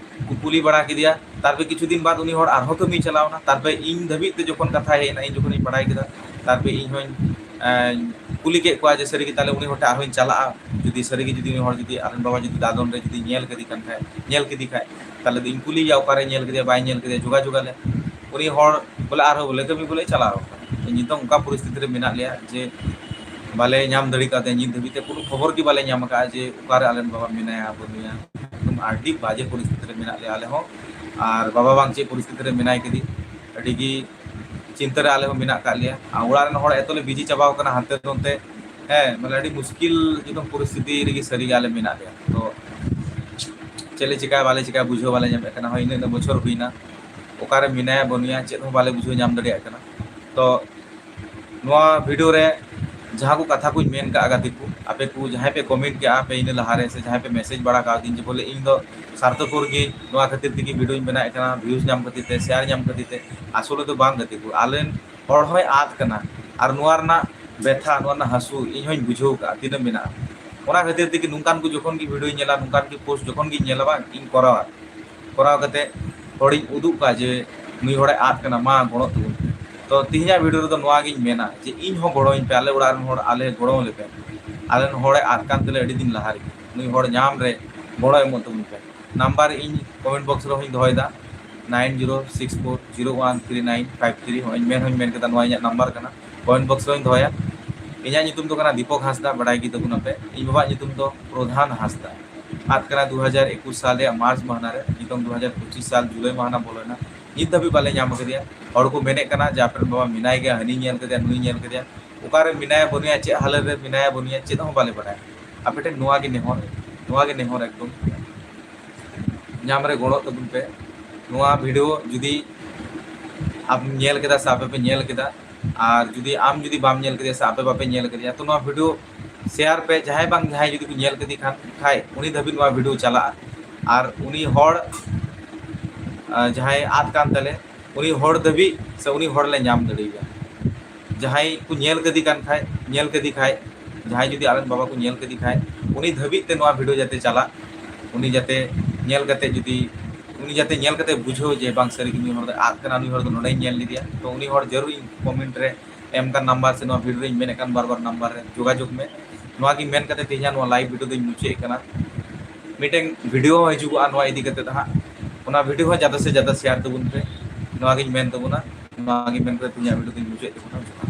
ᱠᱚ ᱠᱩᱞᱤ ᱵᱟᱲᱟ ᱠᱮᱫᱮᱭᱟ᱾ ᱛᱟᱨᱯᱚᱨᱮ ᱠᱤᱪᱷᱩ ᱫᱤᱱ ᱵᱟᱫ ᱩᱱᱤ ᱦᱚᱲ ᱟᱨᱦᱚᱸ ᱠᱟᱹᱢᱤᱭ ᱪᱟᱞᱟᱣ ᱮᱱᱟ᱾ ᱛᱟᱨᱯᱚᱨᱮ ᱤᱧ ᱫᱷᱟᱹᱵᱤᱡ ᱛᱮ ᱡᱚᱠᱷᱚᱱ ᱠᱟᱛᱷᱟ ᱦᱮᱡ ᱮᱱᱟ, ᱤᱧ ᱡᱚᱠᱷᱚᱱᱤᱧ ᱵᱟᱲᱟᱭ ᱠᱮᱫᱟ, ᱛᱟᱨᱯᱚᱨᱮ ᱤᱧ ᱦᱚᱸᱧ, ᱮᱸ, ᱠᱩᱞᱤ ᱠᱮᱫ ᱠᱚᱣᱟ ᱡᱮ ᱥᱟᱹᱨᱤ ᱜᱮ ᱛᱟᱦᱞᱮ ᱩᱱᱤ ᱦᱚᱲ ᱴᱷᱮᱱ ᱟᱨᱦᱚᱸᱧ ᱪᱟᱞᱟᱜᱼᱟ, ᱡᱩᱫᱤ ᱥᱟᱹᱨᱤ ᱜᱮ ᱡᱩᱫᱤ ᱩᱱᱤ ᱦᱚᱲ ᱡᱩᱫᱤ ᱟᱞᱮ ᱨᱮᱱ ᱵᱟᱵᱟ ᱡᱩᱫᱤ ᱫᱟᱫᱚᱱ ᱨᱮ ᱡᱩᱫᱤ ᱧᱮᱞ ᱠᱮᱫᱮ ᱠᱟᱱ ᱠᱷᱟᱡ, ᱧᱮᱞ ᱠᱮᱫᱮ ᱠᱷᱟᱡ, ᱛᱟᱦᱞᱮ ᱫᱚ ᱤᱧ ᱠᱩᱞᱤᱭᱮᱭᱟ ᱚᱠᱟᱨᱮ ᱧᱮᱞ ᱠᱮᱫᱮᱭᱟ, ᱵᱟᱭ ᱧᱮᱞ ᱠᱮᱫᱮᱭᱟ, ᱡᱳᱜᱟᱡᱳᱜᱽ ᱟᱞᱮ᱾ ᱩᱱᱤ ᱦᱚᱲ ᱵᱚᱞᱮ ᱟᱨᱦᱚᱸ ᱵᱚᱞᱮ ᱠᱟᱹᱢᱤ ᱵᱚᱞᱮ ᱪᱟᱞᱟᱣ ᱟᱠᱟᱱᱟ᱾ ᱱᱤᱛᱚᱜ ᱚᱱᱠᱟ ᱯᱚᱨᱤᱥᱛᱷᱤᱛᱤ ᱨᱮ ᱢᱮᱱᱟᱜ ᱞᱮᱭᱟ ᱡᱮ ᱵᱟᱞᱮ ᱧᱟᱢ ᱫᱟᱲᱮ ᱠᱟᱣᱫᱮᱭᱟ, ᱱᱤᱛ ᱫᱷᱟᱹᱵᱤᱡ ᱛᱮ ᱠᱳᱱᱳ ᱠᱷᱚᱵᱚᱨ ᱜᱮ ᱵᱟᱞᱮ ᱧᱟᱢ ᱟᱠᱟᱫᱼᱟ ᱡᱮ ᱚᱠᱟᱨᱮ ᱟᱞᱮ ᱨᱮᱱ ᱵᱟᱵᱟ ᱢᱮᱱᱟᱭᱟ ᱵᱟᱹᱱᱩᱭᱟ᱾ ᱮᱠᱫᱚᱢ ᱟᱹᱰᱤ ᱵᱟᱡᱮ ᱯᱚᱨᱤᱥᱛᱷᱤᱛᱤ ᱨᱮ ᱢᱮᱱᱟᱜ ᱞᱮᱭᱟ ᱟᱞᱮ ᱦᱚᱸ, ᱟᱨ ᱵᱟᱵᱟ ᱵᱟᱝ ᱪᱮᱫ ᱯᱚᱨᱤᱥᱛᱷᱤᱛᱤ ᱨᱮ ᱢᱮᱱᱟᱭ ᱠᱟᱫᱮ, ᱟᱹᱰᱤ ᱜᱮ ᱪᱤᱱᱛᱟᱹ ᱨᱮ ᱟᱞᱮ ᱦᱚᱸ ᱢᱮᱱᱟᱜ ᱟᱠᱟᱫ ᱞᱮᱭᱟ᱾ ᱟᱨ ᱚᱲᱟᱜ ᱨᱮᱱ ᱦᱚᱲ ᱮᱛᱚ ᱞᱮ ᱵᱤᱡᱤ ᱪᱟᱵᱟᱣ ᱠᱟᱱᱟ ᱦᱟᱱᱛᱮ ᱱᱚᱱᱛᱮ, ᱦᱮᱸ, ᱢᱟᱱᱮ ᱟᱹᱰᱤ ᱢᱩᱥᱠᱤᱞ ᱮᱠᱫᱚᱢ ᱯᱚᱨᱤᱥᱛᱷᱤᱛᱤ ᱨᱮᱜᱮ ᱥᱟᱹᱨᱤᱜᱮ ᱟᱞᱮ ᱢᱮᱱᱟᱜ ᱞᱮᱭᱟ᱾ ᱛᱚ ᱪᱮᱫ ᱞᱮ ᱪᱤᱠᱟᱹᱭᱟ ᱵᱟᱞᱮ ᱪᱤᱠᱟᱹᱭᱟ ᱵᱩᱡᱷᱟᱹᱣ ᱵᱟᱞᱮ ᱧᱟᱢᱮᱫ ᱠᱟᱱᱟ᱾ ᱦᱳᱭ, ᱤᱱᱟᱹᱜ ᱤᱱᱟᱹᱜ ᱵᱚᱪᱷᱚᱨ ᱦᱩᱭᱱᱟ, ᱚᱠᱟᱨᱮ ᱢᱮᱱᱟᱭᱟ ᱵᱟᱹᱱᱩᱭᱟ ᱪᱮᱫ ᱦᱚᱸ ᱵᱟᱞᱮ ᱵᱩᱡᱷᱟᱹᱣ ᱧᱟᱢ ᱫᱟᱲᱮᱭᱟᱜ ᱠᱟᱱᱟ᱾ ᱛᱚ ᱱᱚᱣᱟ ᱵᱷᱤᱰᱤᱭᱳ ᱨᱮ ᱡᱟᱦᱟᱸ ᱠᱚ ᱠᱟᱛᱷᱟ ᱠᱚᱧ ᱢᱮᱱ ᱠᱟᱜᱼᱟ ᱜᱟᱛᱮ ᱠᱚ, ᱟᱯᱮ ᱠᱚ ᱡᱟᱦᱟᱸᱭ ᱯᱮ ᱠᱚᱢᱮᱱᱴ ᱠᱟᱜᱼᱟ ᱯᱮ ᱤᱱᱟᱹ ᱞᱟᱦᱟᱨᱮ, ᱥᱮ ᱡᱟᱦᱟᱸᱭ ᱯᱮ ᱢᱮᱥᱮᱡᱽ ᱵᱟᱲᱟ ᱠᱟᱣᱫᱤᱧ ᱡᱮ ᱵᱚᱞᱮ ᱤᱧ ᱫᱚ ᱥᱟᱨᱛᱷᱚᱯᱚᱨ ᱜᱮ ᱱᱚᱣᱟ ᱠᱷᱟᱹᱛᱤᱨ ᱛᱮᱜᱮ ᱵᱷᱤᱰᱤᱭᱳᱧ ᱵᱮᱱᱟᱣᱮᱫ ᱠᱟᱱᱟ, ᱵᱷᱤᱭᱩᱡᱽ ᱧᱟᱢ ᱠᱷᱟᱹᱛᱤᱨ ᱛᱮ, ᱥᱮᱭᱟᱨ ᱧᱟᱢ ᱠᱷᱟᱹᱛᱤᱨ ᱛᱮ᱾ ᱟᱥᱚᱞ ᱨᱮᱫᱚ ᱵᱟᱝ ᱜᱟᱛᱮ ᱠᱚ, ᱟᱞᱮ ᱦᱚᱲ ᱦᱚᱸᱭ ᱟᱫ ᱠᱟᱱᱟ, ᱟᱨ ᱱᱚᱣᱟ ᱨᱮᱱᱟᱜ ᱵᱮᱛᱷᱟ, ᱱᱚᱣᱟ ᱨᱮᱱᱟᱜ ᱦᱟᱹᱥᱩ ᱤᱧ ᱦᱚᱸᱧ ᱵᱩᱡᱷᱟᱹᱣ ᱠᱟᱜᱼᱟ ᱛᱤᱱᱟᱹᱜ ᱢᱮᱱᱟᱜᱼᱟ᱾ ᱚᱱᱟ ᱠᱷᱟᱹᱛᱤᱨ ᱛᱮᱜᱮ ᱱᱚᱝᱠᱟᱱ ᱠᱚ ᱡᱚᱠᱷᱚᱱ ᱜᱮ ᱵᱷᱤᱰᱤᱭᱳᱧ ᱧᱮᱞᱟ, ᱱᱚᱝᱠᱟᱱ ᱠᱚ ᱯᱳᱥᱴ ᱡᱚᱠᱷᱚᱱ ᱜᱤᱧ ᱧᱮᱞᱟ ᱵᱟᱝ, ᱤᱧ ᱠᱚᱨᱟᱣᱟ, ᱠᱚᱨᱟᱣ ᱠᱟᱛᱮ ᱦᱚᱲᱤᱧ ᱩᱫᱩᱜ ᱠᱚᱣᱟ ᱡᱮ ᱱᱩᱭ ᱦᱚᱲᱮ ᱟᱫ ᱠᱟᱱᱟ, ᱢᱟ ᱜᱚᱲᱚᱜ ᱛᱟᱵᱚᱱ ᱯᱮ᱾ ᱛᱚ ᱛᱮᱦᱮᱧᱟᱜ ᱵᱷᱤᱰᱤᱭᱳ ᱨᱮᱫᱚ ᱱᱚᱣᱟ ᱜᱤᱧ ᱢᱮᱱᱟ ᱡᱮ ᱤᱧ ᱦᱚᱸ ᱜᱚᱲᱚᱧ ᱯᱮ, ᱟᱞᱮ ᱚᱲᱟᱜ ᱨᱮᱱ ᱦᱚᱲ ᱟᱞᱮ ᱜᱚᱲᱚ ᱞᱮᱯᱮ, ᱟᱞᱮ ᱨᱮᱱ ᱦᱚᱲᱮ ᱟᱫ ᱠᱟᱱ ᱛᱟᱞᱮ ᱟᱹᱰᱤ ᱫᱤᱱ ᱞᱟᱦᱟ ᱨᱮᱜᱮ, ᱱᱩᱭ ᱦᱚᱲ ᱧᱟᱢ ᱨᱮ ᱜᱚᱲᱚ ᱮᱢᱚᱜ ᱛᱟᱵᱚᱱ ᱯᱮ᱾ ᱱᱟᱢᱵᱟᱨ ᱤᱧ ᱠᱚᱢᱮᱱᱴ ᱵᱚᱠᱥ ᱨᱮᱦᱚᱸᱧ ᱫᱚᱦᱚᱭᱮᱫᱟ, nine zero six four zero one three nine five three, ᱦᱚᱸᱜᱼᱚᱭ ᱢᱮᱱ ᱦᱚᱸᱧ ᱢᱮᱱ ᱠᱮᱫᱟ, ᱱᱚᱣᱟ ᱤᱧᱟᱹᱜ ᱱᱟᱢᱵᱟᱨ ᱠᱟᱱᱟ, ᱠᱚᱢᱮᱱᱴ ᱵᱚᱠᱥ ᱨᱮᱦᱚᱸᱧ ᱫᱚᱦᱚᱭᱟ᱾ ᱤᱧᱟᱹᱜ ᱧᱩᱛᱩᱢ ᱫᱚ ᱠᱟᱱᱟ ᱫᱤᱯᱚᱠ ᱦᱟᱸᱥᱫᱟ, ᱵᱟᱰᱟᱭ ᱜᱮ ᱛᱟᱵᱚᱱᱟᱯᱮ᱾ ᱤᱧ ᱵᱟᱵᱟᱣᱟᱜ ᱧᱩᱛᱩᱢ ᱫᱚ ᱯᱨᱚᱫᱷᱟᱱ ᱦᱟᱸᱥᱫᱟ᱾ ᱟᱫ ᱠᱟᱱᱟ ᱫᱩ ᱦᱟᱡᱟᱨ ᱮᱠᱩᱥ ᱥᱟᱞ ᱨᱮᱭᱟᱜ ᱢᱟᱨᱪ ᱢᱟᱦᱱᱟ ᱨᱮ, ᱱᱤᱛᱚᱝ ᱫᱩ ᱦᱟᱡᱟᱨ ᱯᱚᱸᱪᱤᱥ ᱥᱟᱞ ᱡᱩᱞᱟᱭ ᱢᱟᱦᱱᱟ ᱵᱚᱞᱚᱭᱮᱱᱟ, ᱱᱤᱛ ᱫᱷᱟᱹᱵᱤᱡ ᱵᱟᱞᱮ ᱧᱟᱢ ᱟᱠᱟᱫᱮᱭᱟ᱾ ᱦᱚᱲ ᱠᱚ ᱢᱮᱱᱮᱫ ᱠᱟᱱᱟ ᱡᱮ ᱟᱯᱮ ᱨᱮᱱ ᱵᱟᱵᱟ ᱢᱮᱱᱟᱭ ᱜᱮᱭᱟ, ᱦᱟᱹᱱᱤ ᱧᱮᱞ ᱠᱮᱫᱮᱭᱟ, ᱱᱩᱭ ᱧᱮᱞ ᱠᱮᱫᱮᱭᱟ᱾ ᱚᱠᱟᱨᱮ ᱢᱮᱱᱟᱭᱟ ᱵᱟᱹᱱᱩᱭᱟ, ᱪᱮᱫ ᱦᱟᱞᱚᱛ ᱨᱮ ᱢᱮᱱᱟᱭᱟ ᱵᱟᱹᱱᱩᱭᱟ, ᱪᱮᱫ ᱦᱚᱸ ᱵᱟᱞᱮ ᱵᱟᱰᱟᱭᱟ᱾ ᱟᱯᱮ ᱴᱷᱮᱱ ᱱᱚᱣᱟ ᱜᱮ ᱱᱮᱦᱚᱨ, ᱱᱚᱣᱟ ᱜᱮ ᱱᱮᱦᱚᱨ ᱮᱠᱫᱚᱢ, ᱧᱟᱢ ᱨᱮ ᱜᱚᱲᱚᱜ ᱛᱟᱵᱚᱱ ᱯᱮ᱾ ᱱᱚᱣᱟ ᱵᱷᱤᱰᱤᱭᱳ ᱡᱩᱫᱤ ᱟᱢ ᱧᱮᱞ ᱠᱮᱫᱟ ᱥᱮ ᱟᱯᱮ ᱯᱮ ᱧᱮᱞ ᱠᱮᱫᱟ, ᱟᱨ ᱡᱩᱫᱤ ᱟᱢ ᱡᱩᱫᱤ ᱵᱟᱢ ᱧᱮᱞ ᱠᱮᱫᱮᱭᱟ ᱥᱮ ᱟᱯᱮ ᱵᱟᱯᱮ ᱧᱮᱞ ᱠᱮᱫᱮᱭᱟ, ᱛᱚ ᱱᱚᱣᱟ ᱵᱷᱤᱰᱤᱭᱳ ᱥᱮᱭᱟᱨ ᱯᱮ᱾ ᱡᱟᱦᱟᱸᱭ ᱵᱟᱝ ᱡᱟᱦᱟᱸᱭ ᱡᱩᱫᱤ ᱠᱚ ᱧᱮᱞ ᱠᱮᱫᱮ ᱠᱷᱟᱱ ᱠᱷᱟᱡ, ᱩᱱᱤ ᱫᱷᱟᱹᱵᱤᱡ ᱱᱚᱣᱟ ᱵᱷᱤᱰᱤᱭᱳ ᱪᱟᱞᱟᱜᱼᱟ, ᱟᱨ ᱩᱱᱤ ᱦᱚᱲ, ᱟᱨ ᱡᱟᱦᱟᱸᱭ ᱟᱫ ᱠᱟᱱ ᱛᱟᱞᱮ, ᱩᱱᱤ ᱦᱚᱲ ᱫᱷᱟᱹᱵᱤᱡ ᱥᱮ ᱩᱱᱤ ᱦᱚᱲ ᱞᱮ ᱧᱟᱢ ᱫᱟᱲᱮᱭᱟᱭᱟ᱾ ᱡᱟᱦᱟᱸᱭ ᱠᱚ ᱧᱮᱞ ᱠᱮᱫᱮ ᱠᱟᱱ ᱠᱷᱟᱡ, ᱧᱮᱞ ᱠᱮᱫᱮ ᱠᱷᱟᱡ, ᱡᱟᱦᱟᱸᱭ ᱡᱩᱫᱤ ᱟᱞᱮ ᱵᱟᱵᱟ ᱠᱚ ᱧᱮᱞ ᱠᱮᱫᱮ ᱠᱷᱟᱡ, ᱩᱱᱤ ᱫᱷᱟᱹᱵᱤᱡ ᱛᱮ ᱱᱚᱣᱟ ᱵᱷᱤᱰᱤᱭᱳ ᱡᱟᱛᱮ ᱪᱟᱞᱟᱜ, ᱩᱱᱤ ᱡᱟᱛᱮ ᱧᱮᱞ ᱠᱟᱛᱮ ᱡᱩᱫᱤ, ᱩᱱᱤ ᱡᱟᱛᱮ ᱧᱮᱞ ᱠᱟᱛᱮ ᱵᱩᱡᱷᱟᱹᱣ ᱡᱮ ᱵᱟᱝ ᱥᱟᱹᱨᱤ ᱜᱮ ᱱᱩᱭ ᱦᱚᱲ ᱫᱚ ᱟᱫ ᱠᱟᱱᱟ, ᱱᱩᱭ ᱦᱚᱲ ᱫᱚ ᱱᱚᱰᱮᱧ ᱧᱮᱞ ᱞᱮᱫᱮᱭᱟ᱾ ᱛᱚ ᱩᱱᱤ ᱦᱚᱲ ᱡᱟᱹᱨᱩᱲ ᱤᱧ ᱠᱚᱢᱮᱱᱴ ᱨᱮ ᱮᱢ ᱠᱟᱱ ᱱᱟᱢᱵᱟᱨ ᱥᱮ ᱱᱚᱣᱟ ᱵᱷᱤᱰᱤᱭᱳ ᱨᱮᱧ ᱢᱮᱱᱮᱫ ᱠᱟᱱ ᱵᱟᱨ ᱵᱟᱨ ᱱᱟᱢᱵᱟᱨ ᱨᱮ ᱡᱳᱜᱟᱡᱳᱜᱽ ᱢᱮ᱾ ᱱᱚᱣᱟ ᱜᱤᱧ ᱢᱮᱱ ᱠᱟᱛᱮ ᱛᱮᱦᱮᱧᱟᱜ ᱱᱚᱣᱟ ᱞᱟᱭᱤᱵᱷ ᱵᱷᱤᱰᱤᱭᱳ ᱫᱚᱧ ᱢᱩᱪᱟᱹᱫ ᱮᱫ ᱠᱟᱱᱟ᱾ ᱢᱤᱫᱴᱮᱱ ᱵᱷᱤᱰᱤᱭᱳ ᱦᱚᱸ ᱦᱤᱡᱩᱜᱚᱜᱼᱟ ᱱᱚᱣᱟ ᱤᱫᱤ ᱠᱟᱛᱮ ᱫᱚ ᱦᱟᱸᱜ, ᱚᱱᱟ ᱵᱷᱤᱰᱤᱭᱳ ᱦᱚᱸ ᱡᱟᱫᱟ ᱥᱮ ᱡᱟᱫᱟ ᱥᱮᱭᱟᱨ ᱛᱟᱵᱚᱱ ᱯᱮ, ᱱᱚᱣᱟ ᱜᱤᱧ ᱢᱮᱱ ᱛᱟᱵᱚᱱᱟ᱾ ᱱᱚᱣᱟ ᱜᱤᱧ ᱢᱮᱱ ᱠᱟᱛᱮ ᱛᱮᱦᱮᱧᱟᱜ ᱵᱷᱤᱰᱤᱭᱳ ᱫᱚᱧ ᱢᱩᱪᱟᱹᱫ ᱮᱫ ᱛᱟᱵᱚᱱᱟ᱾